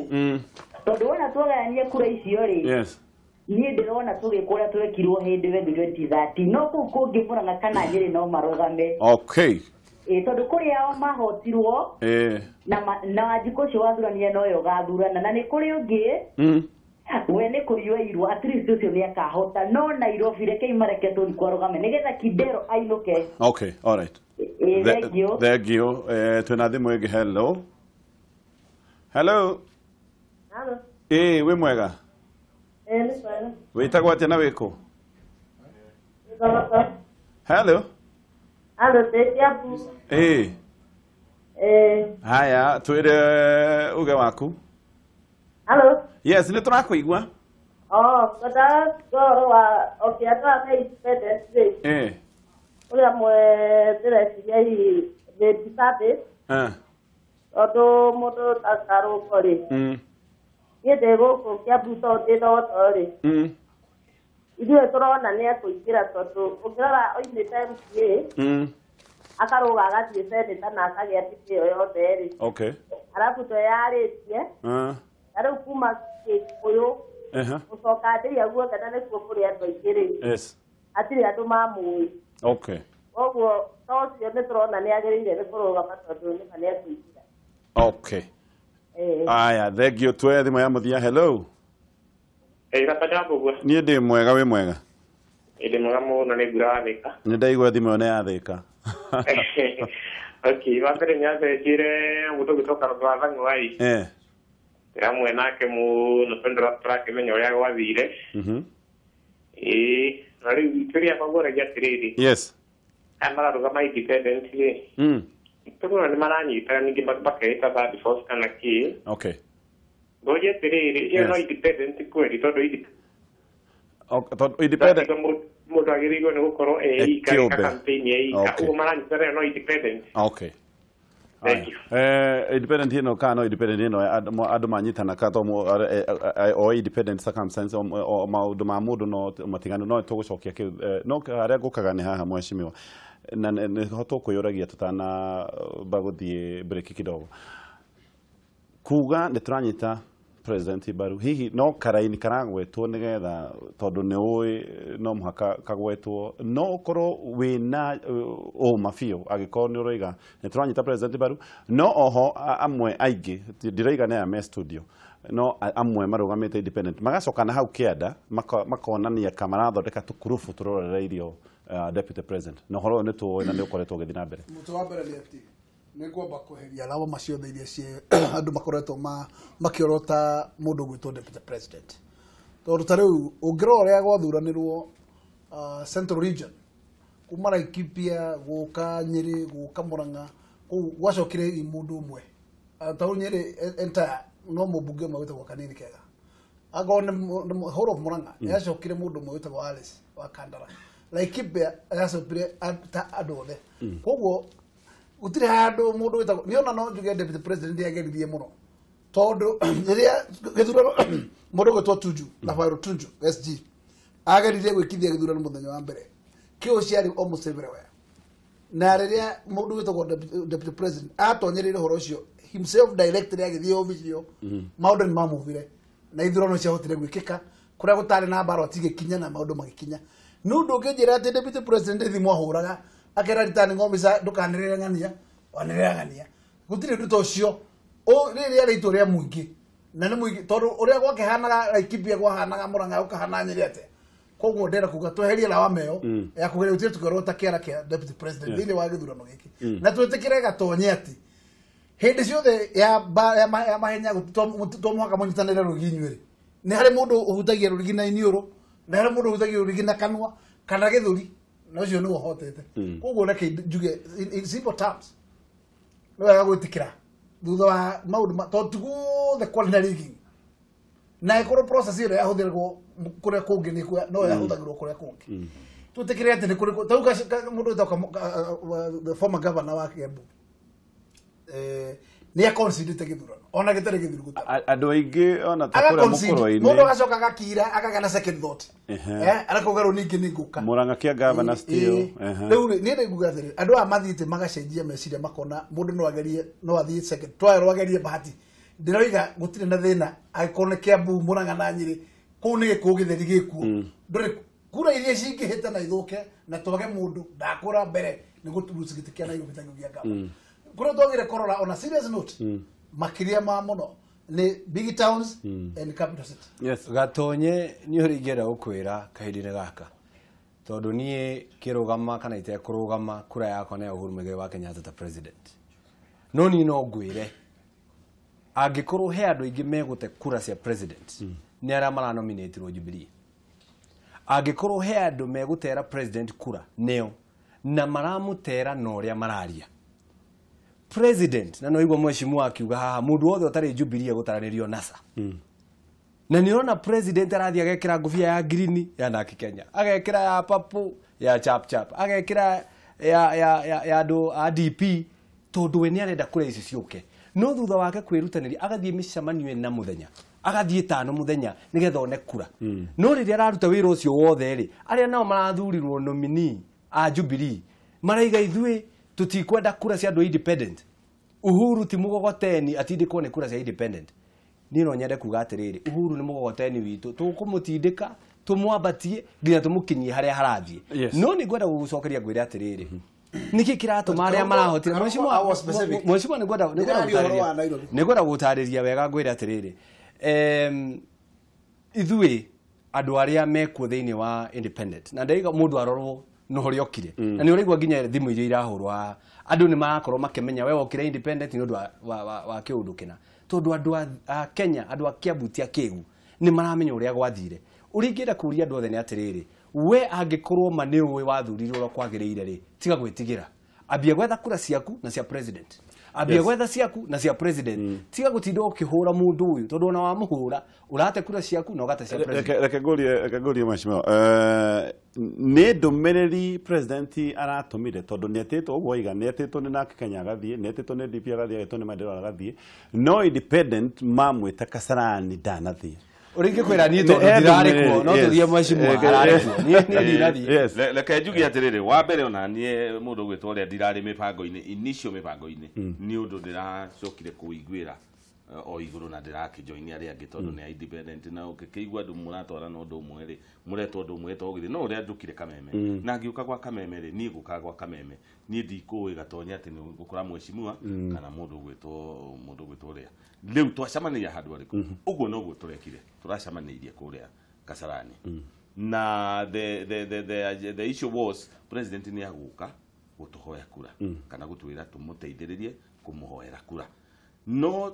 [SPEAKER 8] Tondũ wona twagayania kura icio rĩ.
[SPEAKER 1] Yes.
[SPEAKER 8] Niĩ ndĩrona tũgĩkũra twekirwo hĩndĩ we 2013. No kũu kũngĩ Murang'a kana Nyĩrĩ no marũgame.
[SPEAKER 1] Okay.
[SPEAKER 8] Tondũ kũrĩ ao mahotirwo na Wanjikũ ũcio wathuranire nowe ũgathurana na nĩ kũrĩ ũngĩ we nĩ kũiyũirwo at least ũcio nĩ akahota no Nairobi rekei mareke Sonko arũgame nĩgetha Kidero ainũke.
[SPEAKER 1] Okay, all right.
[SPEAKER 8] Thank you.
[SPEAKER 1] Thank you. Twĩna thimũ ĩngĩ. Hello. Hello.
[SPEAKER 9] Hello.
[SPEAKER 1] Wĩ mwega?
[SPEAKER 9] Nĩ mwega.
[SPEAKER 1] Wĩtagwo atĩa na wĩkũ? Hello.
[SPEAKER 9] Hello, ndĩ Kiambu.
[SPEAKER 1] Haya, twĩre uge waku.
[SPEAKER 9] Hello.
[SPEAKER 1] Yes, nĩ tũrakũigua.
[SPEAKER 9] Oh, ngwendaga ũhoro wa okay, andũ aya me independent rĩ. Ũrĩa mwe ndĩreciria hihi they deserve it. Tondũ mũndũ ta Karũngo rĩ. Niĩ ndĩ gũkũ Kiambu tondũ ndĩ Thoto rĩ. Ithuĩ tũrona nĩ ekũingĩra tondũ ũngĩrora oimĩte MCA. Akarũga agathiĩ seneta na akagĩa tĩtĩ ĩyo yothe rĩ.
[SPEAKER 1] Okay.
[SPEAKER 9] Arabu tweyarĩtie. Na rĩu kuma Gĩkũyũ gũcoka Ndĩria guothe na nĩkuo kũrĩ andũ aingĩ rĩ.
[SPEAKER 1] Yes.
[SPEAKER 9] Hatirĩ andũ mamũĩ.
[SPEAKER 1] Okay.
[SPEAKER 9] Koguo ta ũcio nĩ tũrona nĩ agĩrĩire nĩ kũrũgama tondũ nĩma nĩ ekũingĩra.
[SPEAKER 1] Okay. Aya, thank you. Tuoye thimũ ya mũthia. Hello. Niĩ ndĩ mwega, wĩ mwega?
[SPEAKER 5] Ndĩ mwega mũno, nĩ ngura wa Thĩka.
[SPEAKER 1] Nĩ ndaigua thimũ ĩyo nĩ ya Thĩka.
[SPEAKER 5] Okay, wa mbere nyambe njĩre mũndũ ũgwĩtwo Karũngo wa Thang'wa ĩ. Ndĩramwe nake mũno tondũ tũrakĩmenya ũrĩa gwathire. Ĩĩ, na rĩu kĩũria gĩakwa ngũragia atĩrĩrĩ.
[SPEAKER 1] Yes.
[SPEAKER 5] Aya mararũgama independent rĩ. Tũrona nĩ maranyitana ningĩ makeĩta third force kana kĩ.
[SPEAKER 1] Okay.
[SPEAKER 5] Ngoja atiriri, ĩyo no independent kweli tondu
[SPEAKER 1] independent
[SPEAKER 5] mundu agĩrĩirwo nĩ gũkorwo eika campaign eika ũguo maranyitanĩra no independent.
[SPEAKER 1] Okay.
[SPEAKER 5] Thank you.
[SPEAKER 1] Independent ino kana no independent ino andu manyitana ka to o independent circumstance o maundu ma mundu no matiganu no tugucokia kiu no haria ngukaga ni haha mheshimiwa na niho tukuyuragia tutana baguthie break kidogo kuga ni turanyita president Baru hihi no karaini karagwetwo nigetha tondu ni ui no muhaka kagwetwo no ukorwo wina uma biũ agikorwo ni uroiga ni turanyita president Baru no oho amwe aingi ndiraiga ni aya me studio no amwe marugamite independent magacoka na hau kianda makonania kamarathondeka tukurubu turorereirio deputy president no horo ni tuoi na ni ukoretwo ugithii na mbere
[SPEAKER 2] mutu wa mbere ni ati nĩngwamba kweheria lawama ciothe iria cie andũ makoretwo makĩorota mũndũ ũgwĩtwo deputy president tondũ ta rĩu ũngĩrora ũrĩa gwathuranĩrwo Central Region kuma Laikipia gũka Nyĩrĩ gũka Murang'a kũu gwacokire mũndũ ũmwe ta rĩu Nyĩrĩ entire no mũmbunge ũmwe wĩtagwo Kanini Kega angorwo nĩ whole of Murang'a yacokire mũndũ ũmwe wĩtagwo Alice wa Kandara Laikipia yacokire ta andũ othe koguo gutire handu mundu witagwo ni ona no njuge deputy president yageririe muno tondu riria githurano mundu gwitwo Tuju na Fairo Tuju SG ageririe gwikithia githurano muthenya wa mbere kiu ciari almost everywhere na riria mundu witagwo deputy president atonyereire horo ucio himself directly agithie office iyo maundu ni mamuvire na ithurano ciahotire gwikika kuria gutari na mbara tigikinya na maundu magikinya ni undu unginjira ati deputy president thimu ahuraga akera returning officer ndukanirire ng'ania wanirire ng'ania gutire ndu tocio o riri ari itu ria muingi na ni muingi tondu uria gwakihanaga Laikipia gwahanaga Murang'a gukahana Nyĩrĩ atia koguo ndera kuga tweherie lawama ĩyo ya kugeria gutire tukiorota kĩara kĩa deputy president thĩinĩ wa gĩthurano gĩkĩ na twĩtĩkĩre gatonye atĩ hĩndĩ ciothe ya mahenya to mũhaka mũnyitanĩre rũrigi inyuĩ nĩ harĩ mũndũ ũhutagia rũrigi na iniũrũ nĩ harĩ mũndũ ũhutagia rũrigi na kanua kana gĩthũri na ucio nĩ ũhotete koguo reke njuge in simple terms nĩ wega gwĩtĩkĩra thutha wa maũndũ tondũ ti guothe kwarĩ na rigging na ĩkorwo process ĩyo yahũthĩragwo kũrĩa kũngĩ no yahũthagĩrwo kũrĩa kũngĩ twĩtĩkĩre atĩ nĩ kũrĩ ta rĩu mũndũ wĩtagwo the former governor wa Kiambu nĩ aconsidete gĩthurano ona gĩtarĩ gĩthiru
[SPEAKER 1] andũ aingĩ ona ta kũrĩa mũkũrwa-inĩ
[SPEAKER 2] mũndũ agacoka agakira akagĩa na second thought arakuga rĩu ningĩ nĩ ngũka
[SPEAKER 1] Murang'a kĩa governor still
[SPEAKER 2] rĩu niĩ nĩ nguga atĩrĩ andũ aya mathiĩte magacenjia meciria makona mũndũ no agerie no athiĩ second trial agerie bahati ndĩroiga gũtirĩ na thĩna angĩkorwo nĩ Kiambu Murang'a na Nyĩrĩ kũu nĩ gĩkũũ gĩtheri gĩkuo ndũrĩ kura iria cingĩhĩta na ithũke na twage mũndũ ndakũra mbere nĩ gũturuci gĩtĩ kĩa Nairobi ta kĩu kĩa gavana kũrĩa twagĩrĩire kũrora on a serious note makiria ma muno ni big towns and capital city.
[SPEAKER 3] Yes, gatonye ni ũrĩa ingĩenda gũkwĩra kahinda-inĩ gaka tondũ niĩ kĩrũgama kana itekũrũgama kura yakwa nĩ ya Uhuru Muigai wa Kenyatta ta president no niĩ no ngwĩre angĩkorwo he andũ aingĩ megũte kura cia president nĩ arĩa maranominatirwo Jubilee angĩkorwo he andũ megũtera president kura nĩo na maramũtera na ũrĩa mararia president na no igwa mheshimiwa akiuga haha mundu wothe utari Jubilee gutaranĩrio NASA na nĩ ũrona president arathi agekĩra ngũbia ya green ya Naki Kenya agekĩra ya purple ya chap chap agekĩra ya andũ a DP tondũ we nĩ arenda kura ici ciũke no thutha wake kwĩrutanĩria agathiĩ mĩcemanio ĩna mũthenya agathiĩ 5 mũthenya nĩgetha one kura no rĩrĩa araruta wĩra ũcio wothe rĩ arĩa nao marathurirwo nominee a Jubilee maraiga ithuĩ tutikwenda kura cia andũ independent Uhuru ti mugogoteni atindikwo ni kura cia independent ni no nyende kuga atiriri Uhuru ni mugogoteni witu tukumutindika tumwambatie nginya tumukinyie haria harathie no ni ngwenda gugucokeria ngwire atiriri niki kiratuma aria marahotire mheshimiwa ni ngwenda gutariria wega ngwire atiriri ithuĩ andũ arĩa mekuo thĩinĩ wa independent na ndaiga mũndũ arorwo no horia okire na ni uraigua nginya thimu iria irahurwo haha andu ni marakorwo makimenya we wokire independent ni undu wa kiundu kina tondu andu a Kenya andu a Kiambu ti akigu ni maramenya uria gwathire uria ingĩenda kũria andũ othe nĩ atĩrĩrĩ we angĩkorwo ma nĩ ũĩ wathurirwo ũrĩa kwagĩrĩire rĩ tiga gwĩtigĩra ambia gwetha kura ciaku na cia president. Ambia gwetha ciaku na cia president. Tiga gutinda ukihura mundu uyu tondu ona wamuhura urate kura ciaku na ugate cia president.
[SPEAKER 1] Reke ngurie mheshimiwa. Nĩ ndũmĩrĩri president aratũmire tondu nĩetĩtwo ũguo oiga nĩetĩtwo nĩ NARC Kenya agathiĩ nĩetĩtwo nĩ DP agathiĩ agetwo nĩ Maendeleo agathiĩ no independent mamwĩta Kasarani ndanathiĩ.
[SPEAKER 3] Uringi kwira ni tondu ndirarĩ kuo no tuthie mheshimiwa ararĩ kuo niĩ ndinathiĩ.
[SPEAKER 4] Reke njuge atĩrĩrĩ wa mbere ona niĩ mũndũ ũgwĩtwo ũrĩa ndirarĩ mĩbango-inĩ initial mĩbango-inĩ nĩ ũndũ ndĩracokire kũiguĩra o igũrũ na ndĩrakĩjoini arĩa angĩ tondũ nĩ independent na ũngĩkĩigua andũ mũratwarana ũndũ ũmwe rĩ mũretwo ũndũ ũmwe togithĩ no ũrĩa njũkire Kameme na ngĩũka gwa Kameme rĩ niĩ ngũka gwa Kameme niĩ ndikũĩ Gatonya atĩ nĩ ngũkora mheshimiwa kana mũndũ ũgwĩtwo ũrĩa rĩu twacemanagia handũ harĩkũ ũguo noguo tũrekire tũracemanĩirie kũrĩa Kasarani na the issue was president nĩ agũka gũtũhoya kura kana gũtwĩra tũmũteithĩrĩrie kũmũhoera kura no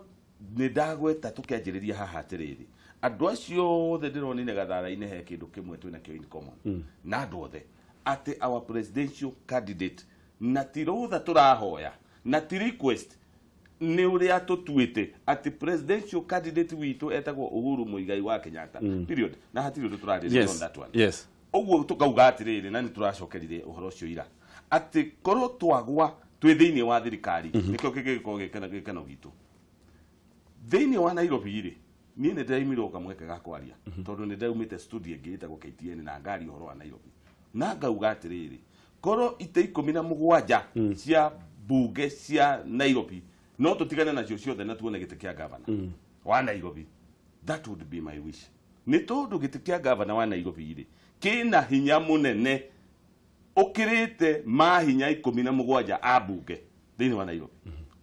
[SPEAKER 4] nĩ ndagweta tũkĩanjĩrĩria haha atĩrĩrĩ andũ acio othe ndĩronire gathara-inĩ he kĩndũ kĩmwe twĩnakĩo in common na andũ othe atĩ our presidential candidate na ti rũtha tũrahoya na ti request nĩ ũrĩa tũtuĩte atĩ presidential candidate witũ etagwo Uhuru Muigai wa Kenyatta period na hatirĩ ũndũ tũrarĩrĩria on that one.
[SPEAKER 1] Yes.
[SPEAKER 4] Ũguo tũkauga atĩrĩrĩ na nĩ tũracokerire ũhoro ũcio ira atĩ korwo twagwa twĩ thĩinĩ wa thirikari nĩkĩo kĩngĩgĩkorwo gĩkeno gitũ thĩinĩ wa Nairobi rĩ niĩ nĩ ndĩraimirwo kamweke ga kwaria tondũ nĩ ndaumĩte studio ĩngĩ ĩtagwo KTN na ngari ũhoro wa Nairobi na ngauga atĩrĩrĩ korwo itĩ 17 cia bunge cia Nairobi no tũtigane nacio ciothe na tuone gĩtĩ kĩa gavana wa Nairobi that would be my wish nĩ tondũ gĩtĩ kĩa gavana wa Nairobi rĩ kĩna hinya mũnene ũkĩrĩte mahinya 17 a bunge thĩinĩ wa Nairobi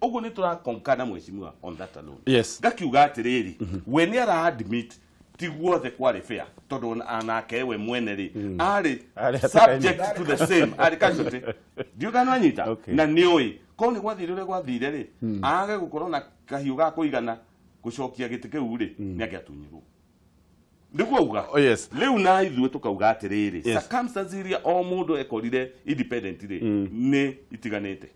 [SPEAKER 4] ũguo nĩ tũrakonka na mheshimiwa on that alone.
[SPEAKER 1] Yes.
[SPEAKER 4] Ngakiuga atĩrĩrĩ we nĩ ara admit ti guothe kwarĩ fair tondũ anake we mwene rĩ arĩ subject to the same arĩ casualty ndiũ kana anyita na nĩũĩ korwo nĩ gwathire ũrĩa gwathire rĩ age gũkorwo na kahiũ ga kũigana gũcokia gĩtĩ kĩu rĩ nĩ angĩatunyirwo nĩguo uga. Rĩu na ithuĩ tũkauga atĩrĩrĩ circumstances iria o mũndũ ekorire independent rĩ nĩ itiganĩte.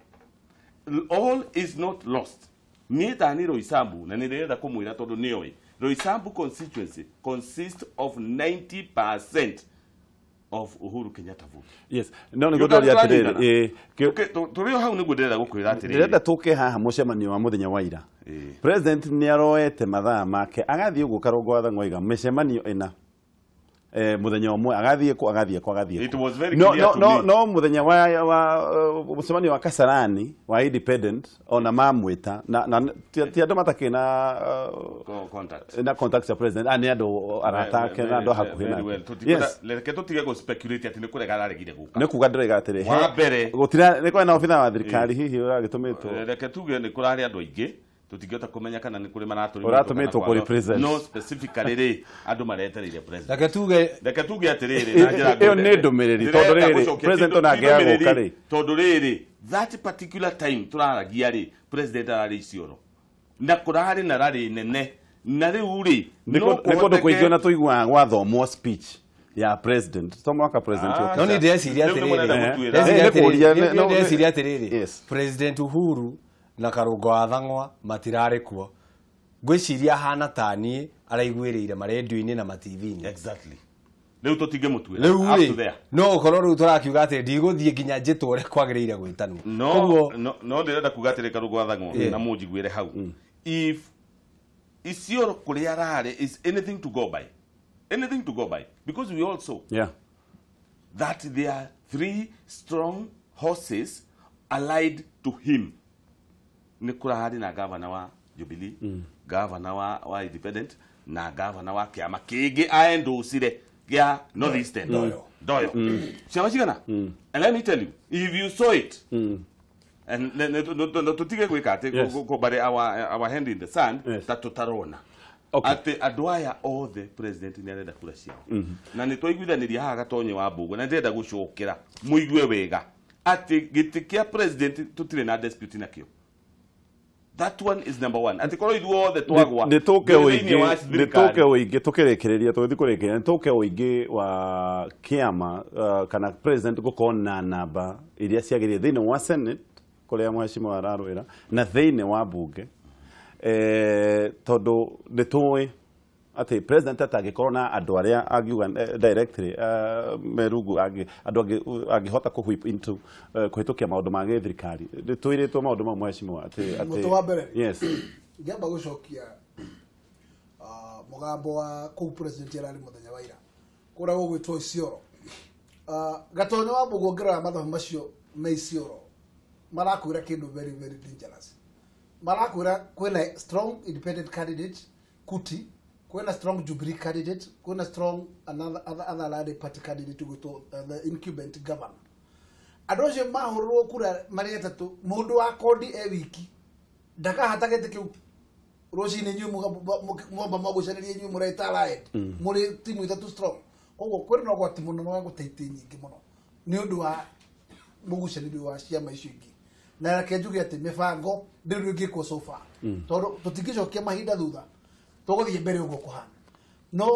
[SPEAKER 4] All is not lost. Niĩ tani Roysambu na nĩ ndĩrenda kũmwĩra tondũ nĩoĩ Roysambu constituency consists of 90% of Uhuru Kenyatta vote.
[SPEAKER 1] Yes. No nĩ ngũndoria atĩrĩrĩ
[SPEAKER 4] tũrĩ o hau nĩguo ndĩrenda gũkwĩra atĩrĩrĩ
[SPEAKER 1] ndĩrenda tũke haha mũcemanio wa mũthenya wa ira. President nĩ aroete mathaa make agathiĩ ũguo Karũngũ wa Thang'wa oiga mĩcemanio ĩna mũthenya ũmwe agathiĩ kũ agathiĩ kũ agathiĩ.
[SPEAKER 4] It was very clear to me.
[SPEAKER 1] No mũthenya wa mũcemanio wa Kasarani wa independent ona mamwĩta na ti andũ matakĩ na
[SPEAKER 4] contact
[SPEAKER 1] na contact ya president nĩ andũ arata ake na andũ hakuhĩ nake.
[SPEAKER 4] Yes. Reke tũtige gũ speculate atĩ nĩ kũrega araregire gũka.
[SPEAKER 1] Nĩ kuga ndĩrega atĩrĩ.
[SPEAKER 4] Wa mbere
[SPEAKER 1] gũtira nĩ kwena obitha wa thirikari hihi ũragĩtũmĩtwo.
[SPEAKER 4] Reke tuge nĩ kũrarĩ andũ aingĩ tũtingĩhota kũmenya kana nĩ kũrĩ maratũrĩmĩtwo
[SPEAKER 1] ũratũmĩtwo kũrĩ president
[SPEAKER 4] no specifically rĩ andũ maretereire president reke tuge atĩrĩrĩ
[SPEAKER 1] na njĩra ĩyo nĩ ndũmĩrĩri tondũ rĩrĩ president ona angĩaga gũka rĩ
[SPEAKER 4] tondũ rĩrĩ that particular time tũraragia rĩ president ararĩ Isiolo na kũrarĩ na rarĩ nene na rĩu rĩ
[SPEAKER 1] nĩ kũndũ kũingĩ ona tũiguaga gwathomwo speech ya president to mwaka president
[SPEAKER 3] yoka no ni ndĩreciria atĩrĩrĩ President Uhuru na Karũngũ wa Thang'wa matirarĩ kuo ngwĩciria hana ta niĩ araiguĩrĩire marendio-inĩ na ma-TV-inĩ.
[SPEAKER 4] Exactly. Rĩu tũtingĩmũtuĩra
[SPEAKER 3] rĩu rĩ no ũkorwo rĩu tũrakiuga atĩ ndigũthiĩ nginya njĩtwo ũrĩa kwagĩrĩire gwĩtanwo.
[SPEAKER 4] No ndĩrenda kuga atĩrĩ Karũngũ wa Thang'wa na mũnjiguĩre hau if Isiolo kũrĩa ararĩ is anything to go by anything to go by because we also that there are three strong horses allied to him nĩ kũrarĩ na gavana wa Jubilee gavana wa Independent na gavana wa kĩama kĩngĩ aendũcire gĩa North Eastern Ndoyo ciama cigana and let me tell you if you saw it and tũtige gwĩka atĩ kũbare our hand in the sand ta tũtarona atĩ andũ aya othe president nĩ arenda kura ciao na nĩ twaiguithanĩria haha Gatonye wa Mbũgũ na ndĩrenda gũcokera mũigue wega atĩ gĩtĩ kĩa president tũtirĩ na dispute nakĩo. That one is number one. Ati korwo ithuothe twagwa
[SPEAKER 1] nĩ tũke ũingĩ tũkĩrĩkĩrĩria tũgĩthiĩ kũrĩkĩrĩria nĩ tũke ũingĩ wa kĩama kana president gũkorwo na namba iria ciagĩrĩire thĩinĩ wa Senate kũrĩa mheshimiwa ararũĩra na thĩinĩ wa bunge tondũ nĩ tũĩ atĩ president atangĩkorwo na andũ arĩa angiuga directly merungu andũ angĩhota kũ whip into kũhĩtũkia maũndũ ma gĩthirikari. Nĩ twĩrĩtwo maũndũ mau mheshimiwa atĩ
[SPEAKER 2] mũtũ wa mbere.
[SPEAKER 1] Yes.
[SPEAKER 2] Ngĩamba gũcokia mũgambo wa kũu president ararĩ mũthenya wa ira kũrĩa gũgwĩtwo Isiolo. Gatonyo wa Mbũgũ ngĩrora mathabu macio me Isiolo marakwĩra kĩndũ very very dangerous. Marakwĩra kwĩna strong independent candidate Kuti, kwĩna strong Jubilee candidate, kwĩna strong another other allied party candidate gwĩtwo the incumbent governor. Andũ acio mahũrĩrwo kura marĩ atatũ, mũndũ wa kondi e wiki ndakahata gĩtĩ kĩu rũcinĩ inyuĩ mwamba mwagũcanĩria inyuĩ mũreta allied mũrĩ timu ithatũ strong. Koguo kwĩna na ũgwati mũno wa gũte itĩ nyingĩ mũno nĩ ũndũ wa mũgucanĩrio wa ciama icio ingĩ. Na reke njuge atĩ mĩbango ndĩrĩ ĩngĩkwo so far tondũ tũtingĩcokia mahinda thutha, tũgũthiĩ mbere ũguo kũhana. No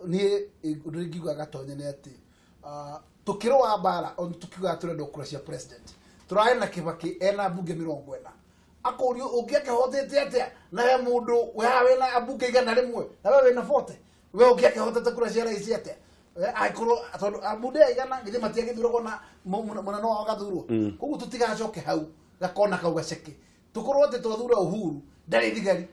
[SPEAKER 2] niĩ ũndũ ingiuga Gatonye nĩ atĩ tũkĩrũa mbara ona tũkiugaga tũrenda kura cia president, tũrarĩ na Kibaki ena mbunge 40 akũrio ũngĩakĩhotete atĩa na he mũndũ we haha wĩna ambunge 100 na we wĩna 40 we ũngĩakĩhotete kura cia rais atĩa? Angĩkorwo tondũ ambunge 100 githĩ matiagĩthuragwo na mũnene wao agathurwo. Koguo tũtigacoke hau gakona kau gaceke tũkorwo atĩ twathura Uhuru ndarĩ thigari,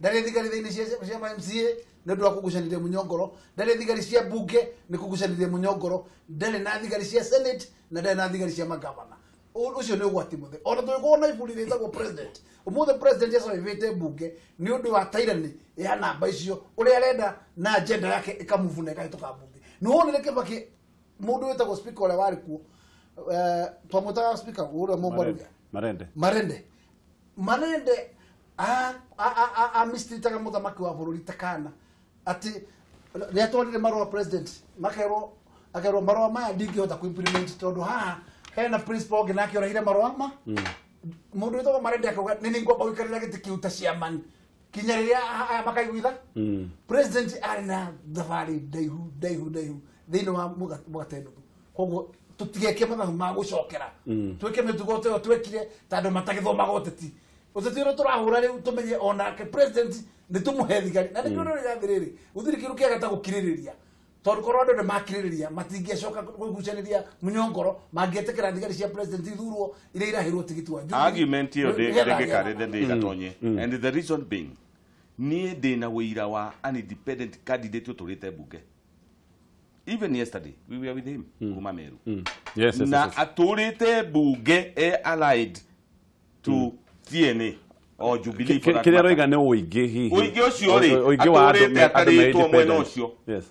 [SPEAKER 2] ndarĩ thigari thĩinĩ cia MCA nĩ ũndũ wa kũgucanĩria mũnyongoro, ndarĩ thigari cia bunge nĩ kũgucanĩria mũnyongoro, ndarĩ na thigari cia senate na ndarĩ na thigari cia magavana. Ũcio nĩ ũgwati mũthĩ. Ona tũgĩkorwo na iburi rĩtagwo president, ũmũthĩ president acabĩte bunge nĩ ũndũ wa tyranny ya namba icio ũrĩa arenda na agenda yake ĩkamuvuna ĩkahĩtũka bunge. Nĩ wonire Kibaki mũndũ wĩtagwo speaker ũrĩa warĩ kuo twamwĩtaga speaker ũrĩa Mũmbaruya Marende Marende amistitaga mũthamaki wa bũrũri ta kana atĩ nĩ atwarire marũa president makerwo akerwo marũa maya ndingĩhota kũ implement tondũ haha hena principal ũngĩ nake ũrehire marũa ma mũndũ wĩtagwo Marende akauga nĩ nĩngwamba gũikarĩra gĩtĩ kĩu ta chairman kinya rĩrĩa aya makaiguitha. President arĩ na thabarĩ ndaihu ndaihu ndaihu thĩinĩ wa mũgate nuthu. Koguo tũtigeke mathabu ma gũcokera, twĩke mĩtugo ta ĩyo twekire ta andũ matagĩthomaga ũteti. Ũteti ũrĩa tũrahũra rĩu tũmenye onake president nĩ tũmũhe thigari. Na nĩkĩo ndĩroiga atĩrĩrĩ, gũtirĩ kĩndũ kĩega ta gũkirĩrĩria tondũ korwo andũ nĩ makirĩrĩria matingĩcoka kũgucanĩria mũnyongoro, mangĩetĩkĩra thigari cia president ithurwo iria irahĩrwo tigiti wa Jubilee.
[SPEAKER 4] Argument ĩyo ndĩngĩkarĩte ndĩ Gatonye. And the reason being niĩ ndĩna wĩira wa an independent candidate ũtũrĩte bunge. Even yesterday we were with him kuma Meru.
[SPEAKER 1] Yes, yes,
[SPEAKER 4] na
[SPEAKER 1] yes.
[SPEAKER 4] Atũrĩte bunge e allied to TNA or Jubilee for that
[SPEAKER 1] Kĩrĩa
[SPEAKER 4] matter.
[SPEAKER 1] aroiga nĩ ũingĩ hihi.
[SPEAKER 4] Ũingĩ ũcio rĩ,
[SPEAKER 1] Ũingĩ wa andũ
[SPEAKER 4] atũrĩte
[SPEAKER 1] me
[SPEAKER 4] atarĩtwo mwena
[SPEAKER 1] independent.
[SPEAKER 4] ũcio.
[SPEAKER 1] Yes.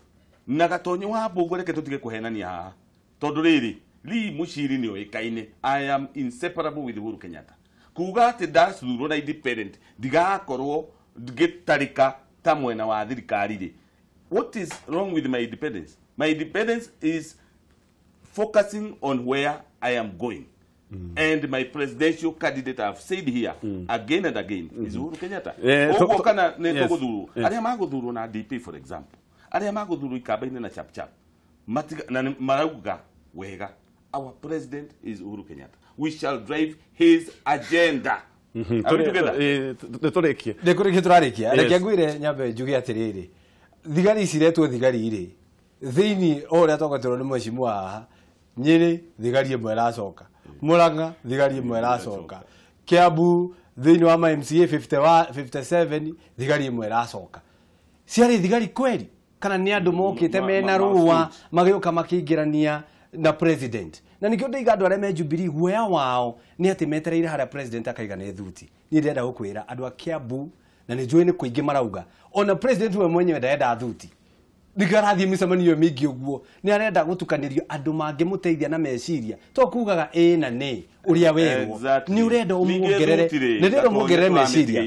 [SPEAKER 4] Na Gatonye wa Mbũgũ reke tũtige kũhenania haha tondũ rĩrĩ Lee Muchiri nĩ oĩkaine I am inseparable with Uhuru Kenyatta. Kuga atĩ ndathurwo na independent ndigakorwo ngĩtarĩka ta mwena wa thirikari rĩ, what is wrong with my independence? My independence is focusing on where I am going. And my presidential candidate I have said here again and again is Uhuru Kenyatta. Ũguo kana nĩ tũgũthurwo arĩa magũthurwo na DP for example, arĩa magũthurwo ikamba-inĩ na chap chap na marauga wega our president is Uhuru Kenyatta, we shall drive his agenda. Are we together?
[SPEAKER 1] Nĩ tũrĩkie.
[SPEAKER 3] Nĩ kũrĩkia tũrarĩkia. Reke ngwĩre nyambe njuge atĩrĩrĩ, thigari ici iretwo thigari rĩ thĩinĩ o ũrĩa twagweterwo nĩ mheshimiwa haha, Nyĩrĩ thigari ĩmwe ĩracoka, Murang'a thigari ĩmwe ĩracoka, Kiambu thĩinĩ wa ma MCA 57 thigari ĩmwe ĩracoka. Ciarĩ thigari kweri kana nĩ andũ mokĩte mena rũa magĩũka makĩingĩrania na president? Na nikĩo ndĩiga andũ arĩa me Jubilee guoya wao nĩ atĩ metereire harĩa president akaiga nĩ thuti. Niĩ ndĩrenda gũkwĩra andũ a Kiambu na nĩ njũĩ nĩ kũingĩ marauga ona president we mwenyewe ndarenda thuti, nĩkĩo arathiĩ mĩcemanio mĩingĩ ũguo, nĩ arenda gũtukanĩrio andũ mangĩmũteithia na meciria to kugaga ĩ na nĩ ũrĩa werwo nĩ ũrenda ũmuongerere, nĩ ndĩrenda ũmuongerere meciria.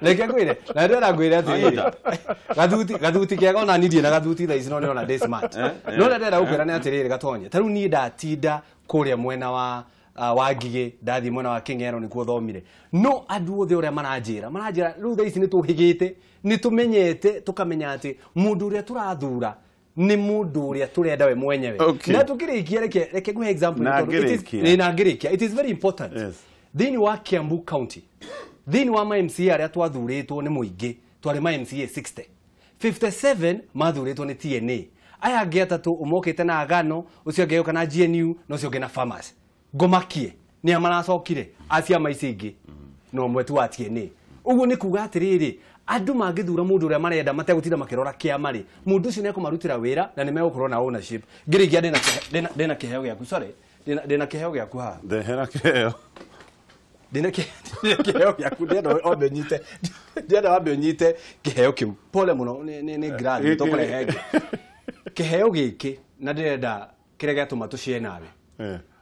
[SPEAKER 3] Reke ngwĩre, na ndĩrenda ngwĩre atĩrĩrĩ, gathuti kega ona niĩ ndirĩ na gathuti thaa ici no nĩona ndĩ smart. No ũrĩa ndĩrenda gũkwĩra nĩ atĩrĩrĩ Gatonye, ta rĩu niĩ ndatinda kũrĩa mwena wa wa Ngigĩ, ndathiĩ mwena wa Kĩng'ero nĩkuo thomire, no andũ othe ũrĩa maranjĩra rĩu thaa ici nĩ tũhĩgĩte, nĩ tũmenyete, tũkamenya atĩ mũndũ ũrĩa tũrathura Nĩ mũndũ ũrĩa tũrenda we mwenyewe. Na tũkĩrĩkia reke ngũhe example na ngĩrĩkia. It is very important. Thĩinĩ wa Kiambu County, thĩinĩ wa ma MCA arĩa twathurĩtwo nĩ mũingĩ, twarĩ ma MCA 60. 57 mathurĩtwo nĩ TNA. Aya angĩ atatũ ũmokĩte na Agano, ũcio ũngĩ agĩũka na GNU, na ũcio ũngĩ na Farmers. Ngomakie nĩa maracokire a ciama ici ingĩ no ũmwe tu wa TNA. Ũguo nĩ kuga atĩrĩrĩ, andũ mangĩthura mũndũ ũrĩa marenda mategũtinda makĩrora kĩama rĩ, mũndũ ũcio nĩekũmarutĩra wĩra na nĩmegũkorwo na ownership. Ngĩrĩkia ndĩna kĩheo gĩaku, sorry, ndĩna kĩheo gĩaku haha.
[SPEAKER 1] Ndehera kĩheo.
[SPEAKER 3] Ndĩna kĩheo gĩaku, ndĩrenda wambe ũnyite, ndĩrenda wambe ũnyite kĩheo kĩu. Pole mũno, nĩ grand, tũkũrehe ĩngĩ. Kĩheo gĩkĩ na ndĩrenda kĩrĩa gĩatũma tũcie nawe.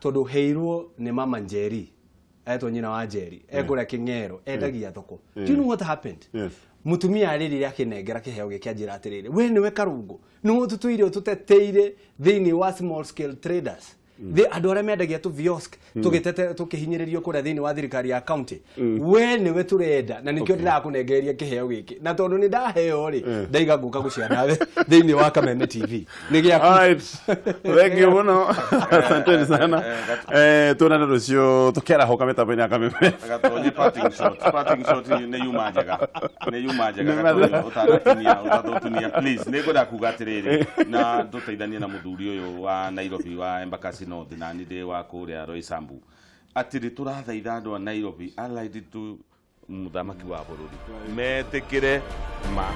[SPEAKER 3] Tondũ heirwo nĩ mama Njeri, etwo nyina wa Njeri, ekũrĩa Kĩng'ero, endagia thoko. Do you know what happened? Mutumia arĩrire akĩnengera kĩheo gĩkĩ anjĩra atĩrĩrĩ, we nĩwe Karungo, nĩwe tũtũire tũteteire thĩinĩ wa small scale traders. Andũ arĩa mendagia tũ kiosk tũgĩtete tũkĩhinyĩrĩrio kũrĩa thĩinĩ wa thirikari ya county, we nĩwe tũrenda na nĩkĩo ndĩrakũnengereria kĩheo gĩkĩ, na tondũ nĩ ndaheo rĩ, ndaiga ngũka gũciara nawe thĩinĩ wa Kameme TV. Nĩ gĩaku.
[SPEAKER 1] Alright. Thank you mũno. Asanteni sana. Tuonane rũciũ tũkĩarahũka mĩtambo-inĩ ya Kameme.
[SPEAKER 4] Gatonye parting shot. Parting shot nĩ yuma njega. Nĩ yuma njega Gatonye ũtanatinia ũtatũtinia please. Nĩ ngwenda kuga atĩrĩrĩ na tũteithanie na mũthuri ũyũ wa Nairobi wa Embakasi North na nĩ ndĩ wa kũrĩa Roysambu. Atĩrĩ tũrathaitha andũ a Nairobi allied to mũthamaki wa bũrũri metĩkĩre ma.